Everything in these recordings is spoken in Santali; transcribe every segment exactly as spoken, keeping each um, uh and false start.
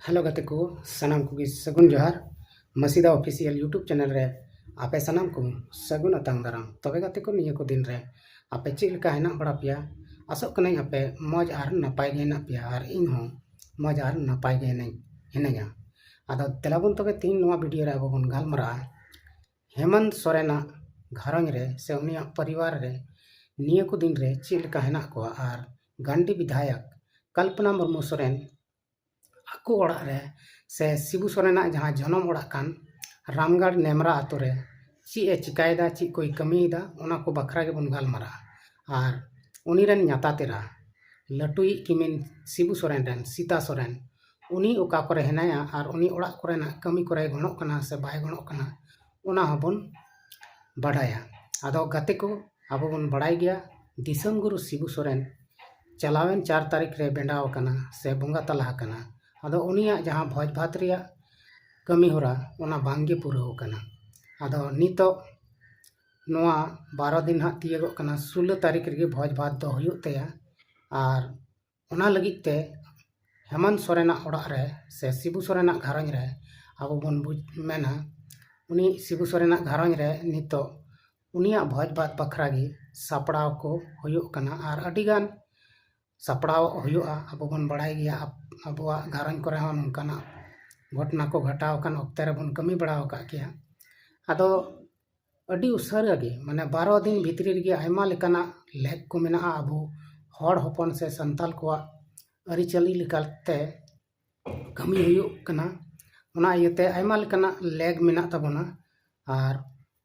ᱦᱮᱞᱳ ᱜᱟᱛᱮ ᱠᱚ, ᱥᱟᱱᱟᱢ ᱠᱚᱜᱮ ᱥᱟᱹᱜᱩᱱ ᱡᱚᱦᱟᱨ᱾ ᱢᱟᱹᱥᱤᱫᱟ ᱚᱯᱷᱤᱥᱤᱭᱟᱞ YouTube ᱪᱮᱱᱮᱞ ᱨᱮ ᱟᱯᱮ ᱥᱟᱱᱟᱢ ᱠᱚ ᱥᱟᱹᱜᱩᱱ ᱟᱛᱟᱝ ᱫᱟᱨᱟᱢ᱾ ᱛᱚᱵᱮ ᱜᱟᱛᱮ ᱠᱚ, ᱱᱤᱭᱟᱹ ᱠᱚ ᱫᱤᱱ ᱨᱮ ᱟᱯᱮ ᱪᱮᱫ ᱞᱮᱠᱟ ᱦᱮᱱᱟᱜ ᱵᱟᱲᱟ ᱯᱮᱭᱟ? ᱟᱥᱚᱜ ᱠᱟᱹᱱᱟᱹᱧ ᱟᱯᱮ ᱢᱚᱡᱽ ᱟᱨ ᱱᱟᱯᱟᱭ ᱜᱮ ᱦᱮᱱᱟᱜ ᱯᱮᱭᱟ, ᱟᱨ ᱤᱧ ᱦᱚᱸ ᱢᱚᱡᱽ ᱟᱨ ᱱᱟᱯᱟᱭ ᱜᱮ ᱦᱮᱱᱟᱹᱧ, ᱦᱤᱱᱟᱹᱧᱟ᱾ ᱟᱫᱚ ᱫᱮᱞᱟ ᱵᱚᱱ ᱛᱚᱵᱮ ᱛᱤᱦᱤᱧ ᱱᱚᱣᱟ ᱵᱷᱤᱰᱤᱭᱳ ᱨᱮ ᱟᱵᱚ ᱵᱚᱱ ᱜᱟᱞᱢᱟᱨᱟᱜᱼᱟ ᱦᱮᱢᱟᱱᱛ ᱥᱚᱨᱮᱱᱟᱜ ᱜᱷᱟᱨᱚᱸᱡᱽ ᱨᱮ ᱥᱮ ᱩᱱᱤᱭᱟᱜ ᱯᱚᱨᱤᱵᱟᱨ ᱨᱮ ᱱᱤᱭᱟᱹ ᱠᱚ ᱫᱤᱱ ᱨᱮ ᱪᱮᱫ ᱞᱮᱠᱟ ᱦᱮᱱᱟᱜ ᱠᱚᱣᱟ, ᱟᱨ ᱜᱟᱱᱰᱤ ᱵᱤᱫᱷᱟᱭᱚᱠ ᱠᱚᱞᱯᱚᱱᱟ ᱢᱩᱨᱢᱩ ᱥᱚᱨᱮᱱ ᱟᱠᱚ ᱚᱲᱟᱜ ᱨᱮ ᱥᱮ ᱥᱤᱵᱩ ᱥᱚᱨᱮᱱᱟᱜ ᱡᱟᱦᱟᱸ ᱡᱚᱱᱚᱢ ᱚᱲᱟᱜ ᱠᱟᱱ ᱨᱟᱢᱜᱟᱲ ᱱᱮᱢᱨᱟ ᱟᱛᱳ ᱨᱮ ᱪᱮᱫ ᱮ ᱪᱤᱠᱟᱭᱮᱫᱟ, ᱪᱮᱫ ᱠᱚᱭ ᱠᱟᱹᱢᱤᱭᱮᱫᱟ, ᱚᱱᱟ ᱠᱚ ᱵᱟᱠᱷᱨᱟ ᱜᱮᱵᱚᱱ ᱜᱟᱞᱢᱟᱨᱟᱜᱼᱟ᱾ ᱟᱨ ᱩᱱᱤ ᱨᱮᱱ ᱧᱟᱛᱟᱛ ᱮᱨᱟ ᱞᱟᱹᱴᱩᱭᱤᱡ ᱠᱤᱢᱤᱱ ᱥᱤᱵᱩ ᱥᱚᱨᱮᱱ ᱨᱮᱱ ᱥᱤᱛᱟ ᱥᱚᱨᱮᱱ, ᱩᱱᱤ ᱚᱠᱟ ᱠᱚᱨᱮ ᱦᱮᱱᱟᱭᱟ ᱟᱨ ᱩᱱᱤ ᱚᱲᱟᱜ ᱠᱚᱨᱮᱱᱟᱜ ᱠᱟᱹᱢᱤ ᱠᱚᱨᱮ ᱜᱚᱲᱚᱜ ᱠᱟᱱᱟ ᱥᱮ ᱵᱟᱭ ᱜᱚᱲᱚᱜ ᱠᱟᱱᱟ, ᱚᱱᱟ ᱦᱚᱸᱵᱚᱱ ᱵᱟᱰᱟᱭᱟ᱾ ᱟᱫᱚ ᱜᱟᱛᱮ ᱠᱚ, ᱟᱵᱚ ᱵᱚᱱ ᱵᱟᱲᱟᱭ ᱜᱮᱭᱟ ᱫᱤᱥᱚᱢ ᱜᱩᱨᱩ ᱥᱤᱵᱩ ᱥᱚᱨᱮᱱ ᱪᱟᱞᱟᱣᱮᱱ ᱪᱟᱨ ᱛᱟᱹᱨᱤᱠᱷ ᱨᱮ ᱵᱮᱸᱰᱟᱣ ᱟᱠᱟᱱᱟ ᱥᱮ ᱵᱚᱸᱜᱟ ᱛᱟᱞᱟ ᱟᱠᱟᱱᱟ᱾ ᱟᱫᱚ ᱩᱱᱤᱭᱟᱜ ᱡᱟᱦᱟᱸ ᱵᱷᱚᱡᱽ ᱵᱷᱟᱛ ᱨᱮᱭᱟᱜ ᱠᱟᱹᱢᱤ ᱦᱚᱨᱟ, ᱚᱱᱟ ᱵᱟᱝᱜᱮ ᱯᱩᱨᱟᱹᱣ ᱟᱠᱟᱱᱟ᱾ ᱟᱫᱚ ᱱᱤᱛᱚᱜ ᱱᱚᱣᱟ ᱵᱟᱨᱚ ᱫᱤᱱ ᱦᱟᱸᱜ ᱛᱤᱭᱟᱹᱜᱚᱜ ᱠᱟᱱᱟ, ᱥᱳᱞᱞᱳ ᱛᱟᱹᱨᱤᱠᱷ ᱨᱮᱜᱮ ᱵᱷᱚᱡᱽ ᱵᱷᱟᱛ ᱫᱚ ᱦᱩᱭᱩᱜ ᱛᱟᱭᱟ᱾ ᱟᱨ ᱚᱱᱟ ᱞᱟᱹᱜᱤᱫ ᱛᱮ ᱦᱮᱢᱟᱱᱛ ᱥᱚᱨᱮᱱᱟᱜ ᱚᱲᱟᱜ ᱨᱮ ᱥᱮ ᱥᱤᱵᱩ ᱥᱚᱨᱮᱱᱟᱜ ᱜᱷᱟᱨᱚᱸᱡᱽ ᱨᱮ ᱟᱵᱚ ᱵᱚᱱ ᱵᱩᱡᱽ, ᱢᱮᱱᱟ, ᱩᱱᱤ ᱥᱤᱵᱩ ᱥᱚᱨᱮᱱᱟᱜ ᱜᱷᱟᱨᱚᱸᱡᱽ ᱨᱮ ᱱᱤᱛᱚᱜ ᱩᱱᱤᱭᱟᱜ ᱵᱷᱚᱡᱽ ᱵᱷᱟᱛ ᱵᱟᱠᱷᱨᱟ ᱜᱮ ᱥᱟᱯᱲᱟᱣ ᱠᱚ ᱦᱩᱭᱩᱜ ᱠᱟᱱᱟ᱾ ᱟᱨ ᱟᱹᱰᱤᱜᱟᱱ ᱥᱟᱯᱲᱟᱣ ᱦᱩᱭᱩᱜᱼᱟ᱾ ᱟᱵᱚ ᱵᱚᱱ ᱵᱟᱲᱟᱭ ᱜᱮᱭᱟ, ᱟᱵ-, ᱟᱵᱚᱣᱟᱜ ᱜᱷᱟᱨᱚᱸᱡᱽ ᱠᱚᱨᱮ ᱦᱚᱸ ᱱᱚᱝᱠᱟᱱᱟᱜ ᱜᱷᱚᱴᱚᱱᱟ ᱠᱚ ᱜᱷᱚᱴᱟᱣ ᱟᱠᱟᱱ ᱚᱠᱛᱮ ᱨᱮᱵᱚᱱ ᱠᱟᱹᱢᱤ ᱵᱟᱲᱟ ᱟᱠᱟᱫ ᱜᱮᱭᱟ᱾ ᱟᱫᱚ ᱟᱹᱰᱤ ᱩᱥᱟᱹᱨᱟ ᱜᱮ, ᱢᱟᱱᱮ ᱵᱟᱨᱚ ᱫᱤᱱ ᱵᱷᱤᱛᱨᱤ ᱨᱮᱜᱮ ᱟᱭᱢᱟ ᱞᱮᱠᱟᱱᱟᱜ ᱞᱮᱠ ᱠᱚ ᱢᱮᱱᱟᱜᱼᱟ ᱟᱵᱚ ᱦᱚᱲ ᱦᱚᱯᱚᱱ ᱥᱮ ᱥᱟᱱᱛᱟᱞ ᱠᱚᱣᱟᱜ ᱟᱹᱨᱤᱪᱟᱹᱞᱤ ᱞᱮᱠᱟᱛᱮ ᱠᱟᱹᱢᱤ ᱦᱩᱭᱩᱜ ᱠᱟᱱᱟ᱾ ᱚᱱᱟ ᱤᱭᱟᱹᱛᱮ ᱟᱭᱢᱟ ᱞᱮᱠᱟᱱᱟᱜ ᱞᱮᱠ ᱢᱮᱱᱟᱜ ᱛᱟᱵᱚᱱᱟ᱾ ᱟᱨ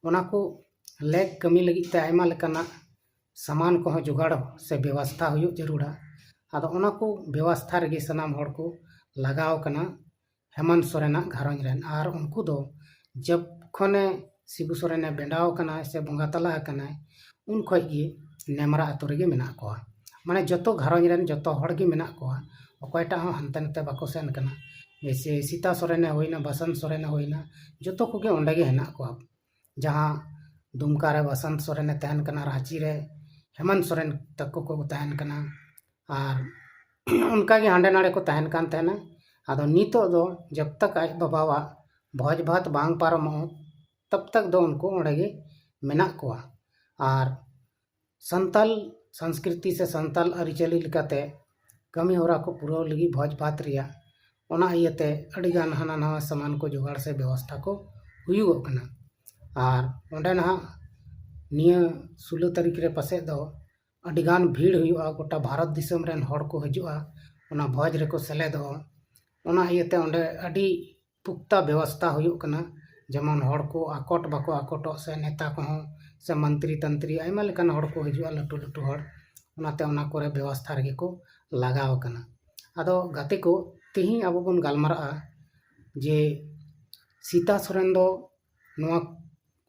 ᱚᱱᱟ ᱠᱚ ᱞᱮᱠ ᱠᱟᱹᱢᱤ ᱞᱟᱹᱜᱤᱫ ᱛᱮ ᱟᱭᱢᱟ ᱞᱮᱠᱟᱱᱟᱜ ᱥᱟᱢᱟᱱ ᱠᱚᱦᱚᱸ ᱡᱚᱜᱟᱲ ᱥᱮ ᱵᱮᱵᱚᱥᱛᱷᱟ ᱦᱩᱭᱩᱜ ᱡᱟᱹᱨᱩᱲᱟ᱾ ᱟᱫᱚ ᱚᱱᱟ ᱠᱚ ᱵᱮᱵᱚᱥᱛᱷᱟ ᱨᱮᱜᱮ ᱥᱟᱱᱟᱢ ᱦᱚᱲ ᱠᱚ ᱞᱟᱜᱟᱣ ᱠᱟᱱᱟ ᱦᱮᱢᱟᱱᱛ ᱥᱚᱨᱮᱱᱟᱜ ᱜᱷᱟᱨᱚᱸᱡᱽ ᱨᱮᱱ᱾ ᱟᱨ ᱩᱱᱠᱩ ᱫᱚ ᱡᱚᱠᱷᱚᱱᱮ ᱥᱤᱵᱩ ᱥᱚᱨᱮᱱᱮ ᱵᱮᱸᱰᱟᱣ ᱟᱠᱟᱱᱟᱭ ᱥᱮ ᱵᱚᱸᱜᱟ ᱛᱟᱞᱟ ᱟᱠᱟᱱᱟᱭ, ᱩᱱ ᱠᱷᱚᱡ ᱜᱮ ᱱᱮᱢᱨᱟ ᱟᱛᱳ ᱨᱮᱜᱮ ᱢᱮᱱᱟᱜ ᱠᱚᱣᱟ᱾ ᱢᱟᱱᱮ ᱡᱚᱛᱚ ᱜᱷᱟᱨᱚᱸᱡᱽ ᱨᱮᱱ ᱡᱚᱛᱚ ᱦᱚᱲ ᱜᱮ ᱢᱮᱱᱟᱜ ᱠᱚᱣᱟ, ᱚᱠᱚᱭᱴᱟᱜ ᱦᱚᱸ ᱦᱟᱱᱛᱮ ᱱᱟᱛᱮ ᱵᱟᱠᱚ ᱥᱮᱱ ᱠᱟᱱᱟ᱾ ᱡᱮᱭᱥᱮ ᱥᱤᱛᱟ ᱥᱚᱨᱮᱱᱮ ᱦᱩᱭᱱᱟ, ᱵᱟᱥᱚᱱᱛ ᱥᱚᱨᱮᱱᱮ ᱦᱩᱭᱱᱟ, ᱡᱚᱛᱚ ᱠᱚᱜᱮ ᱚᱸᱰᱮ ᱜᱮ ᱦᱮᱱᱟᱜ ᱠᱚᱣᱟ᱾ ᱡᱟᱦᱟᱸ ᱫᱩᱢᱠᱟ ᱨᱮ ᱵᱟᱥᱚᱱᱛ ᱥᱚᱨᱮᱱᱮ ᱛᱟᱦᱮᱱ ᱠᱟᱱᱟ, ᱨᱟᱸᱪᱤ ᱨᱮ ᱦᱮᱢᱟᱱᱛ ᱥᱚᱨᱮᱱ ᱛᱟᱠᱚ ᱠᱚ ᱛᱟᱦᱮᱱ ᱠᱟᱱᱟ, ᱟᱨ ᱚᱱᱠᱟᱜᱮ ᱦᱟᱸᱰᱮ ᱱᱟᱰᱮ ᱠᱚ ᱛᱟᱦᱮᱱ ᱠᱟᱱ ᱛᱟᱦᱮᱱᱟ᱾ ᱟᱫᱚ ᱱᱤᱛᱚᱜ ᱫᱚ ᱡᱟᱵ ᱛᱟᱠ ᱟᱡ ᱵᱟᱵᱟᱣᱟᱜ ᱵᱷᱚᱡᱽ ᱵᱷᱟᱛ ᱵᱟᱝ ᱯᱟᱨᱚᱢᱚᱜᱼᱟ, ᱛᱟᱵ ᱛᱟᱠ ᱫᱚ ᱩᱱᱠᱩ ᱚᱸᱰᱮ ᱜᱮ ᱢᱮᱱᱟᱜ ᱠᱚᱣᱟ᱾ ᱟᱨ ᱥᱟᱱᱛᱟᱞ ᱥᱚᱝᱥᱠᱨᱤᱛᱤ ᱥᱮ ᱥᱟᱱᱛᱟᱞ ᱟᱹᱨᱤᱪᱟᱹᱞᱤ ᱞᱮᱠᱟᱛᱮ ᱠᱟᱹᱢᱤ ᱦᱚᱨᱟ ᱠᱚ ᱯᱩᱨᱟᱹᱣ ᱞᱟᱹᱜᱤᱫ ᱵᱷᱚᱡᱽ ᱵᱷᱟᱛ ᱨᱮᱭᱟᱜ, ᱚᱱᱟ ᱤᱭᱟᱹᱛᱮ ᱟᱹᱰᱤᱜᱟᱱ ᱦᱟᱱᱟ ᱱᱟᱣᱟ ᱥᱟᱢᱟᱱ ᱠᱚ ᱡᱚᱜᱟᱲ ᱥᱮ ᱵᱮᱵᱚᱥᱛᱷᱟ ᱠᱚ ᱦᱩᱭᱩᱜᱚᱜ ᱠᱟᱱᱟ᱾ ᱟᱨ ᱚᱸᱰᱮ ᱱᱟᱦᱟᱜ ᱱᱤᱭᱟᱹ ᱥᱳᱞᱳ ᱛᱟᱹᱨᱤᱠᱷ ᱨᱮ ᱯᱟᱥᱮᱡ ᱫᱚ ᱟᱹᱰᱤᱜᱟᱱ ᱵᱷᱤᱲ ᱦᱩᱭᱩᱜᱼᱟ, ᱜᱚᱴᱟ ᱵᱷᱟᱨᱚᱛ ᱫᱤᱥᱚᱢ ᱨᱮᱱ ᱦᱚᱲ ᱠᱚ ᱦᱤᱡᱩᱜᱼᱟ, ᱚᱱᱟ ᱵᱷᱚᱡᱽ ᱨᱮᱠᱚ ᱥᱮᱞᱮᱫᱚᱜᱼᱟ᱾ ᱚᱱᱟ ᱤᱭᱟᱹᱛᱮ ᱚᱸᱰᱮ ᱟᱹᱰᱤ ᱯᱩᱠᱛᱟ ᱵᱮᱵᱚᱥᱛᱷᱟ ᱦᱩᱭᱩᱜ ᱠᱟᱱᱟ, ᱡᱮᱢᱚᱱ ᱦᱚᱲ ᱠᱚ ᱟᱠᱚᱴ ᱵᱟᱠᱚ ᱟᱠᱚᱴᱚᱜ ᱥᱮ ᱱᱮᱛᱟ ᱠᱚᱦᱚᱸ ᱥᱮ ᱢᱚᱱᱛᱨᱤ ᱛᱚᱱᱛᱨᱤ ᱟᱭᱢᱟ ᱞᱮᱠᱟᱱ ᱦᱚᱲ ᱠᱚ ᱦᱤᱡᱩᱜᱼᱟ, ᱞᱟᱹᱴᱩ ᱞᱟᱹᱴᱩ ᱦᱚᱲ, ᱚᱱᱟᱛᱮ ᱚᱱᱟ ᱠᱚᱨᱮ ᱵᱮᱵᱚᱥᱛᱷᱟ ᱨᱮᱜᱮ ᱠᱚ ᱞᱟᱜᱟᱣ ᱟᱠᱟᱱᱟ᱾ ᱟᱫᱚ ᱜᱟᱛᱮ ᱠᱚ, ᱛᱮᱦᱮᱧ ᱟᱵᱚ ᱵᱚᱱ ᱜᱟᱞᱢᱟᱨᱟᱜᱼᱟ ᱡᱮ ᱥᱤᱛᱟ ᱥᱚᱨᱮᱱ ᱫᱚ ᱱᱚᱣᱟ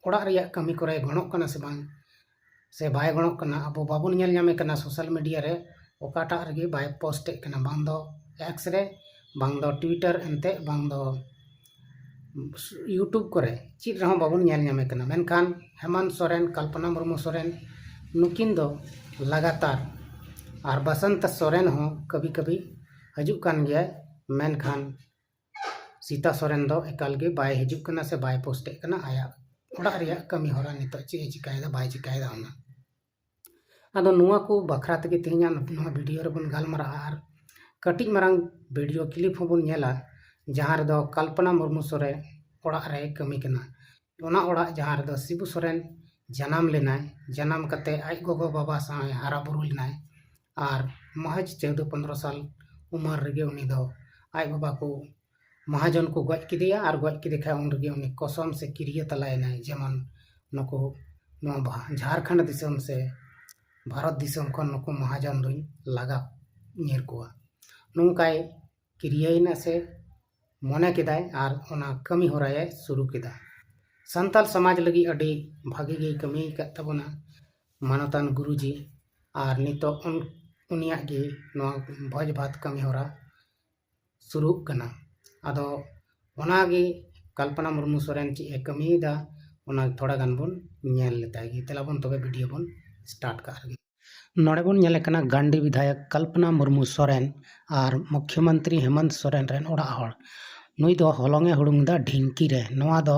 ᱚᱲᱟᱜ ᱨᱮᱭᱟᱜ ᱠᱟᱹᱢᱤ ᱠᱚᱨᱮ ᱜᱚᱲᱚᱜ ᱠᱟᱱᱟ ᱥᱮ ᱵᱟᱝ, ᱥᱮ ᱵᱟᱭ ᱜᱚᱲᱚᱜ ᱠᱟᱱᱟ, ᱟᱵᱚ ᱵᱟᱵᱚᱱ ᱧᱮᱞ ᱧᱟᱢᱮ ᱠᱟᱱᱟ ᱥᱳᱥᱟᱞ ᱢᱤᱰᱤᱭᱟ ᱨᱮ, ᱚᱠᱟᱴᱟᱜ ᱨᱮᱜᱮ ᱵᱟᱭ ᱯᱳᱥᱴ ᱮᱫ ᱠᱟᱱᱟ, ᱵᱟᱝ ᱫᱚ ᱮᱠᱥ ᱨᱮ, ᱵᱟᱝ ᱫᱚ ᱴᱩᱭᱤᱴᱟᱨ, ᱮᱱᱛᱮ ᱵᱟᱝ ᱫᱚ ᱤᱭᱩᱴᱩᱵᱽ ᱠᱚᱨᱮ, ᱪᱮᱫ ᱨᱮᱦᱚᱸ ᱵᱟᱵᱚᱱ ᱧᱮᱞ ᱧᱟᱢᱮ ᱠᱟᱱᱟ᱾ ᱢᱮᱱᱠᱷᱟᱱ ᱦᱮᱢᱟᱱᱛ ᱥᱚᱨᱮᱱ, ᱠᱚᱞᱯᱚᱱᱟ ᱢᱩᱨᱢᱩ ᱥᱚᱨᱮᱱ, ᱱᱩᱠᱤᱱ ᱫᱚ ᱞᱟᱜᱟᱛᱟᱨ, ᱟᱨ ᱵᱟᱥᱚᱱᱛ ᱥᱚᱨᱮᱱ ᱦᱚᱸ ᱠᱟᱵᱷᱤ ᱠᱟᱵᱷᱤ ᱦᱤᱡᱩᱜ ᱠᱟᱱ ᱜᱮᱭᱟᱭ, ᱢᱮᱱᱠᱷᱟᱱ ᱥᱤᱛᱟ ᱥᱚᱨᱮᱱ ᱫᱚ ᱮᱠᱟᱞ ᱜᱮ ᱵᱟᱭ ᱦᱤᱡᱩᱜ ᱠᱟᱱᱟ ᱥᱮ ᱵᱟᱭ ᱯᱳᱥᱴ ᱮᱫ ᱠᱟᱱᱟ ᱟᱭᱟᱜ ᱚᱲᱟᱜ ᱨᱮᱭᱟᱜ ᱠᱟᱹᱢᱤ ᱦᱚᱨᱟ, ᱱᱤᱛᱚᱜ ᱪᱮᱫ ᱮ ᱪᱤᱠᱟᱭᱮᱫᱟ ᱵᱟᱭ ᱪᱤᱠᱟᱭᱮᱫᱟ ᱚᱱᱟ᱾ ᱟᱫᱚ ᱱᱚᱣᱟ ᱠᱚ ᱵᱟᱠᱷᱨᱟ ᱛᱮᱜᱮ ᱛᱮᱦᱮᱧᱟᱜ ᱱᱚᱣᱟ ᱵᱷᱤᱰᱤᱭᱳ ᱨᱮᱵᱚᱱ ᱜᱟᱞᱢᱟᱨᱟᱜᱼᱟ ᱟᱨ ᱠᱟᱹᱴᱤᱡ ᱢᱟᱨᱟᱝ ᱵᱷᱤᱰᱤᱭᱳ ᱠᱞᱤᱯ ᱦᱚᱸᱵᱚᱱ ᱧᱮᱞᱟ, ᱡᱟᱦᱟᱸ ᱨᱮᱫᱚ ᱠᱚᱞᱯᱚᱱᱟ ᱢᱩᱨᱢᱩ ᱥᱚᱨᱮᱱ ᱚᱲᱟᱜ ᱨᱮᱭ ᱠᱟᱹᱢᱤ ᱠᱟᱱᱟ᱾ ᱚᱱᱟ ᱚᱲᱟᱜ ᱡᱟᱦᱟᱸ ᱨᱮᱫᱚ ᱥᱤᱵᱩ ᱥᱚᱨᱮᱱ ᱡᱟᱱᱟᱢ ᱞᱮᱱᱟᱭ, ᱡᱟᱱᱟᱢ ᱠᱟᱛᱮ ᱟᱡ ᱜᱚᱜᱚ ᱵᱟᱵᱟ ᱥᱟᱶ ᱮ ᱦᱟᱨᱟ ᱵᱩᱨᱩ ᱞᱮᱱᱟᱭ᱾ ᱟᱨ ᱢᱚᱦᱟᱡᱽ ᱪᱳᱫᱽᱫᱳ ᱯᱚᱱᱫᱽᱨᱚ ᱥᱟᱞ ᱩᱢᱮᱨ ᱨᱮᱜᱮ ᱩᱱᱤ ᱫᱚ ᱟᱡ ᱵᱟᱵᱟ ᱠᱚ ᱢᱚᱦᱟᱡᱚᱱ ᱠᱚ ᱜᱚᱡ ᱠᱮᱫᱮᱭᱟ, ᱟᱨ ᱜᱚᱡ ᱠᱮᱫᱮ ᱠᱷᱟᱱ ᱩᱱ ᱨᱮᱜᱮ ᱩᱱᱤ ᱠᱚᱥᱚᱢ ᱥᱮ ᱠᱤᱨᱭᱟᱹ ᱛᱟᱞᱟᱭᱮᱱᱟᱭ, ᱡᱮᱢᱚᱱ ᱱᱩᱠᱩ ᱱᱚᱣᱟ ᱵᱷᱟ-, ᱡᱷᱟᱲᱠᱷᱚᱸᱰ ᱫᱤᱥᱚᱢ ᱥᱮ ᱵᱷᱟᱨᱚᱛ ᱫᱤᱥᱚᱢ ᱠᱷᱚᱱ ᱱᱩᱠᱩ ᱢᱚᱦᱟᱡᱚᱱ ᱫᱚᱧ ᱞᱟᱜᱟ ᱧᱤᱨ ᱠᱚᱣᱟ᱾ ᱱᱚᱝᱠᱟᱭ ᱠᱤᱨᱭᱟᱹᱭᱮᱱᱟ ᱥᱮ ᱢᱚᱱᱮ ᱠᱮᱫᱟᱭ ᱟᱨ ᱚᱱᱟ ᱠᱟᱹᱢᱤ ᱦᱚᱨᱟᱭ ᱥᱩᱨᱩ ᱠᱮᱫᱟ᱾ ᱥᱟᱱᱛᱟᱞ ᱥᱚᱢᱟᱡᱽ ᱞᱟᱹᱜᱤᱫ ᱟᱹᱰᱤ ᱵᱷᱟᱹᱜᱤ ᱜᱮᱭ ᱠᱟᱹᱢᱤ ᱟᱠᱟᱫ ᱛᱟᱵᱚᱱᱟ ᱢᱟᱱᱚᱛᱟᱱ ᱜᱩᱨᱩᱡᱤ, ᱟᱨ ᱱᱤᱛᱚᱜ ᱩᱱ-, ᱩᱱᱤᱭᱟᱜ ᱜᱮ ᱱᱚᱣᱟ ᱵᱷᱚᱡᱽ ᱵᱷᱟᱛ ᱠᱟᱹᱢᱤ ᱦᱚᱨᱟ ᱥᱩᱨᱩᱜ ᱠᱟᱱᱟ᱾ ᱟᱫᱚ ᱚᱱᱟᱜᱮ ᱠᱚᱞᱯᱚᱱᱟ ᱢᱩᱨᱢᱩ ᱥᱚᱨᱮᱱ ᱪᱮᱫ ᱮ ᱠᱟᱹᱢᱤᱭᱮᱫᱟ, ᱚᱱᱟ ᱛᱷᱚᱲᱟ ᱜᱟᱱ ᱵᱚᱱ ᱧᱮᱞ ᱞᱮᱛᱟᱭ ᱜᱮ᱾ ᱫᱮᱞᱟ ᱵᱚᱱ ᱛᱚᱵᱮ ᱵᱷᱤᱰᱤᱭᱳ ᱵᱚᱱ ᱥᱴᱟᱨᱴ ᱠᱟᱜ ᱨᱮᱜᱮ᱾ ᱱᱚᱰᱮ ᱵᱚᱱ ᱧᱮᱞᱮ ᱠᱟᱱᱟ ᱜᱟᱱᱰᱤ ᱵᱤᱫᱷᱟᱭᱚᱠ ᱠᱚᱞᱯᱚᱱᱟ ᱢᱩᱨᱢᱩ ᱥᱚᱨᱮᱱ ᱟᱨ ᱢᱩᱠᱷᱭᱚᱢᱚᱱᱛᱨᱤ ᱦᱮᱢᱚᱱᱛ ᱥᱚᱨᱮᱱ ᱨᱮᱱ ᱚᱲᱟᱜ ᱦᱚᱲ᱾ ᱱᱩᱭ ᱫᱚ ᱦᱚᱞᱚᱝ ᱮ ᱦᱩᱲᱩᱝ ᱮᱫᱟ ᱰᱷᱤᱝᱠᱤ ᱨᱮ᱾ ᱱᱚᱣᱟ ᱫᱚ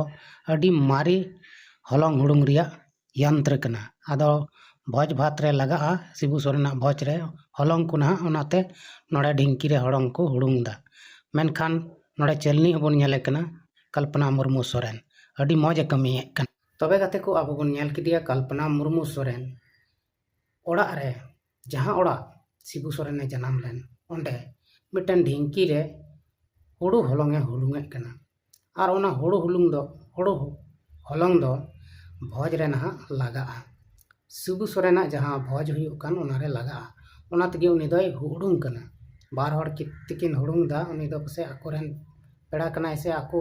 ᱟᱹᱰᱤ ᱢᱟᱨᱮ ᱦᱚᱞᱚᱝ ᱦᱩᱲᱩᱝ ᱨᱮᱭᱟᱜ ᱭᱚᱱᱛᱨᱚ ᱠᱟᱱᱟ᱾ ᱟᱫᱚ ᱵᱷᱚᱡᱽ ᱵᱷᱟᱛ ᱨᱮ ᱞᱟᱜᱟᱜᱼᱟ, ᱥᱤᱵᱩ ᱥᱚᱨᱮᱱᱟᱜ ᱵᱷᱚᱡᱽ ᱨᱮ ᱦᱚᱞᱚᱝ ᱠᱚ ᱱᱟᱦᱟᱜ, ᱚᱱᱟᱛᱮ ᱱᱚᱰᱮ ᱰᱷᱤᱝᱠᱤ ᱨᱮ ᱦᱚᱞᱚᱝ ᱠᱚ ᱦᱩᱲᱩᱝ ᱮᱫᱟ᱾ ᱢᱮᱱᱠᱷᱟᱱ ᱱᱚᱰᱮ ᱪᱟᱹᱞᱱᱤ ᱦᱚᱸᱵᱚᱱ ᱧᱮᱞᱮ ᱠᱟᱱᱟ ᱠᱚᱞᱯᱚᱱᱟ ᱢᱩᱨᱢᱩ ᱥᱚᱨᱮᱱ, ᱟᱹᱰᱤ ᱢᱚᱡᱽ ᱮ ᱠᱟᱹᱢᱤᱭᱮᱫ ᱠᱟᱱᱟ᱾ ᱛᱚᱵᱮ ᱜᱟᱛᱮ ᱠᱚ, ᱟᱵᱚ ᱵᱚᱱ ᱧᱮᱞ ᱠᱮᱫᱮᱭᱟ ᱠᱚᱞᱯᱚᱱᱟ ᱢᱩᱨᱢᱩ ᱥᱚᱨᱮᱱ ᱚᱲᱟᱜ ᱨᱮ, ᱡᱟᱦᱟᱸ ᱚᱲᱟᱜ ᱥᱤᱵᱩ ᱥᱚᱨᱮᱱᱮ ᱡᱟᱱᱟᱢ ᱞᱮᱱ, ᱚᱸᱰᱮ ᱢᱤᱫᱴᱮᱱ ᱰᱷᱤᱝᱠᱤ ᱨᱮ ᱦᱩᱲᱩ ᱦᱚᱞᱚᱝ ᱮ ᱦᱩᱲᱩᱝ ᱮᱫ ᱠᱟᱱᱟ᱾ ᱟᱨ ᱚᱱᱟ ᱦᱩᱲᱩ ᱦᱩᱞᱩᱝ ᱫᱚ, ᱦᱩᱲᱩ ᱦᱚᱞᱚᱝ ᱫᱚ ᱵᱷᱚᱡᱽ ᱨᱮ ᱱᱟᱦᱟᱜ ᱞᱟᱜᱟᱜᱼᱟ᱾ ᱥᱤᱵᱩ ᱥᱚᱨᱮᱱᱟᱜ ᱡᱟᱦᱟᱸ ᱵᱷᱚᱡᱽ ᱦᱩᱭᱩᱜ ᱠᱟᱱ, ᱚᱱᱟᱨᱮ ᱞᱟᱜᱟᱜᱼᱟ᱾ ᱚᱱᱟ ᱛᱮᱜᱮ ᱩᱱᱤ ᱫᱚᱭ ᱦᱩᱲᱩᱝ ᱠᱟᱱᱟ᱾ ᱵᱟᱨ ᱦᱚᱲ ᱠᱤ-, ᱛᱮᱠᱤᱱ ᱦᱩᱲᱩᱝ ᱮᱫᱟ᱾ ᱩᱱᱤ ᱫᱚ ᱯᱟᱥᱮᱡ ᱟᱠᱚᱨᱮᱱ ᱯᱮᱲᱟ ᱠᱟᱱᱟᱭ ᱥᱮ ᱟᱠᱚ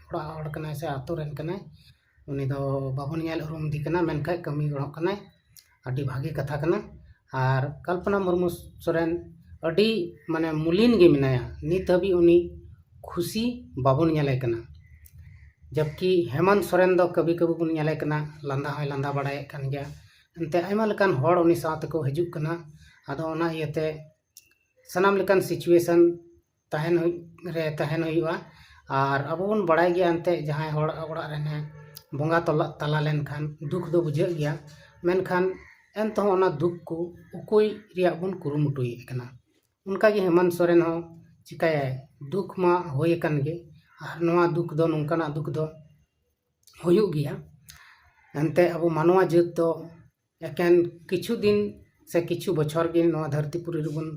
ᱚᱲᱟᱜ ᱦᱚᱲ ᱠᱟᱱᱟᱭ ᱥᱮ ᱟᱛᱳ ᱨᱮᱱ ᱠᱟᱱᱟᱭ, ᱩᱱᱤ ᱫᱚ ᱵᱟᱵᱚᱱ ᱧᱮᱞ ᱩᱨᱩᱢ ᱮᱫᱮ ᱠᱟᱱᱟ, ᱢᱮᱱᱠᱷᱟᱱ ᱠᱟᱹᱢᱤ ᱜᱚᱲᱚᱜ ᱠᱟᱱᱟᱭ᱾ ᱟᱹᱰᱤ ᱵᱷᱟᱹᱜᱤ ᱠᱟᱛᱷᱟ ᱠᱟᱱᱟ᱾ ᱟᱨ ᱠᱚᱞᱯᱚᱱᱟ ᱢᱩᱨᱢᱩ ᱥᱚᱨᱮᱱ ᱟᱹᱰᱤ, ᱢᱟᱱᱮ, ᱢᱩᱞᱤᱱ ᱜᱮ ᱢᱮᱱᱟᱭᱟ᱾ ᱱᱤᱛ ᱦᱟᱹᱵᱤᱡ ᱩᱱᱤ ᱠᱷᱩᱥᱤ ᱵᱟᱵᱚᱱ ᱧᱮᱞᱮ ᱠᱟᱱᱟ᱾ ᱡᱟᱵᱠᱤ ᱦᱮᱢᱚᱱᱛ ᱥᱚᱨᱮᱱ ᱫᱚ ᱠᱟᱹᱵᱷᱤ ᱠᱟᱹᱵᱷᱤ ᱵᱚᱱ ᱧᱮᱞᱮ ᱠᱟᱱᱟ, ᱞᱟᱸᱫᱟ ᱦᱚᱸᱭ ᱞᱟᱸᱫᱟ ᱵᱟᱲᱟᱭᱮᱫ ᱠᱟᱱ ᱜᱮᱭᱟ᱾ ᱮᱱᱛᱮ ᱟᱭᱢᱟ ᱞᱮᱠᱟᱱ ᱦᱚᱲ ᱩᱱᱤ ᱥᱟᱶ ᱛᱮᱠᱚ ᱦᱤᱡᱩᱜ ᱠᱟᱱᱟ᱾ ᱟᱫᱚ ᱚᱱᱟ ᱤᱭᱟᱹᱛᱮ ᱥᱟᱱᱟᱢ ᱞᱮᱠᱟᱱ situation ᱛᱟᱦᱮᱱ ᱦᱩᱭ-, ᱨᱮ ᱛᱟᱦᱮᱱ ᱦᱩᱭᱩᱜᱼᱟ᱾ ᱟᱨ ᱟᱵᱚ ᱵᱚᱱ ᱵᱟᱲᱟᱭ ᱜᱮᱭᱟ ᱮᱱᱛᱮᱫ, ᱡᱟᱦᱟᱸᱭ ᱦᱚᱲ ᱚᱲᱟᱜ ᱨᱮᱱᱮ ᱵᱚᱸᱜᱟ ᱛᱟᱞᱟ, ᱛᱟᱞᱟ ᱞᱮᱱᱠᱷᱟᱱ ᱫᱩᱠ ᱫᱚ ᱵᱩᱡᱷᱟᱹᱜ ᱜᱮᱭᱟ, ᱢᱮᱱᱠᱷᱟᱱ ᱮᱱᱛᱮᱦᱚᱸ ᱚᱱᱟ ᱫᱩᱠ ᱠᱚ ᱩᱠᱩᱭ ᱨᱮᱭᱟᱜ ᱵᱚᱱ ᱠᱩᱨᱩᱢᱩᱴᱩᱭᱮᱫ ᱠᱟᱱᱟ᱾ ᱚᱱᱠᱟᱜᱮ ᱦᱮᱢᱚᱱᱛ ᱥᱚᱨᱮᱱ ᱦᱚᱸ ᱪᱤᱠᱟᱹᱭᱟᱭ, ᱫᱩᱠ ᱢᱟ ᱦᱩᱭ ᱟᱠᱟᱱ ᱜᱮ, ᱟᱨ ᱱᱚᱣᱟ ᱫᱩᱠ ᱫᱚ, ᱱᱚᱝᱠᱟᱱᱟᱜ ᱫᱩᱠ ᱫᱚ ᱦᱩᱭᱩᱜ ᱜᱮᱭᱟ᱾ ᱮᱱᱛᱮ ᱟᱵᱚ ᱢᱟᱱᱣᱟ ᱡᱟᱹᱛ ᱫᱚ ᱮᱠᱮᱱ ᱠᱤᱪᱷᱩ ᱫᱤᱱ ᱥᱮ ᱠᱤᱪᱷᱩ ᱵᱚᱪᱷᱚᱨ ᱜᱮ ᱱᱚᱣᱟ ᱫᱷᱟᱹᱨᱛᱤ ᱯᱩᱨᱤ ᱨᱮᱵᱚᱱ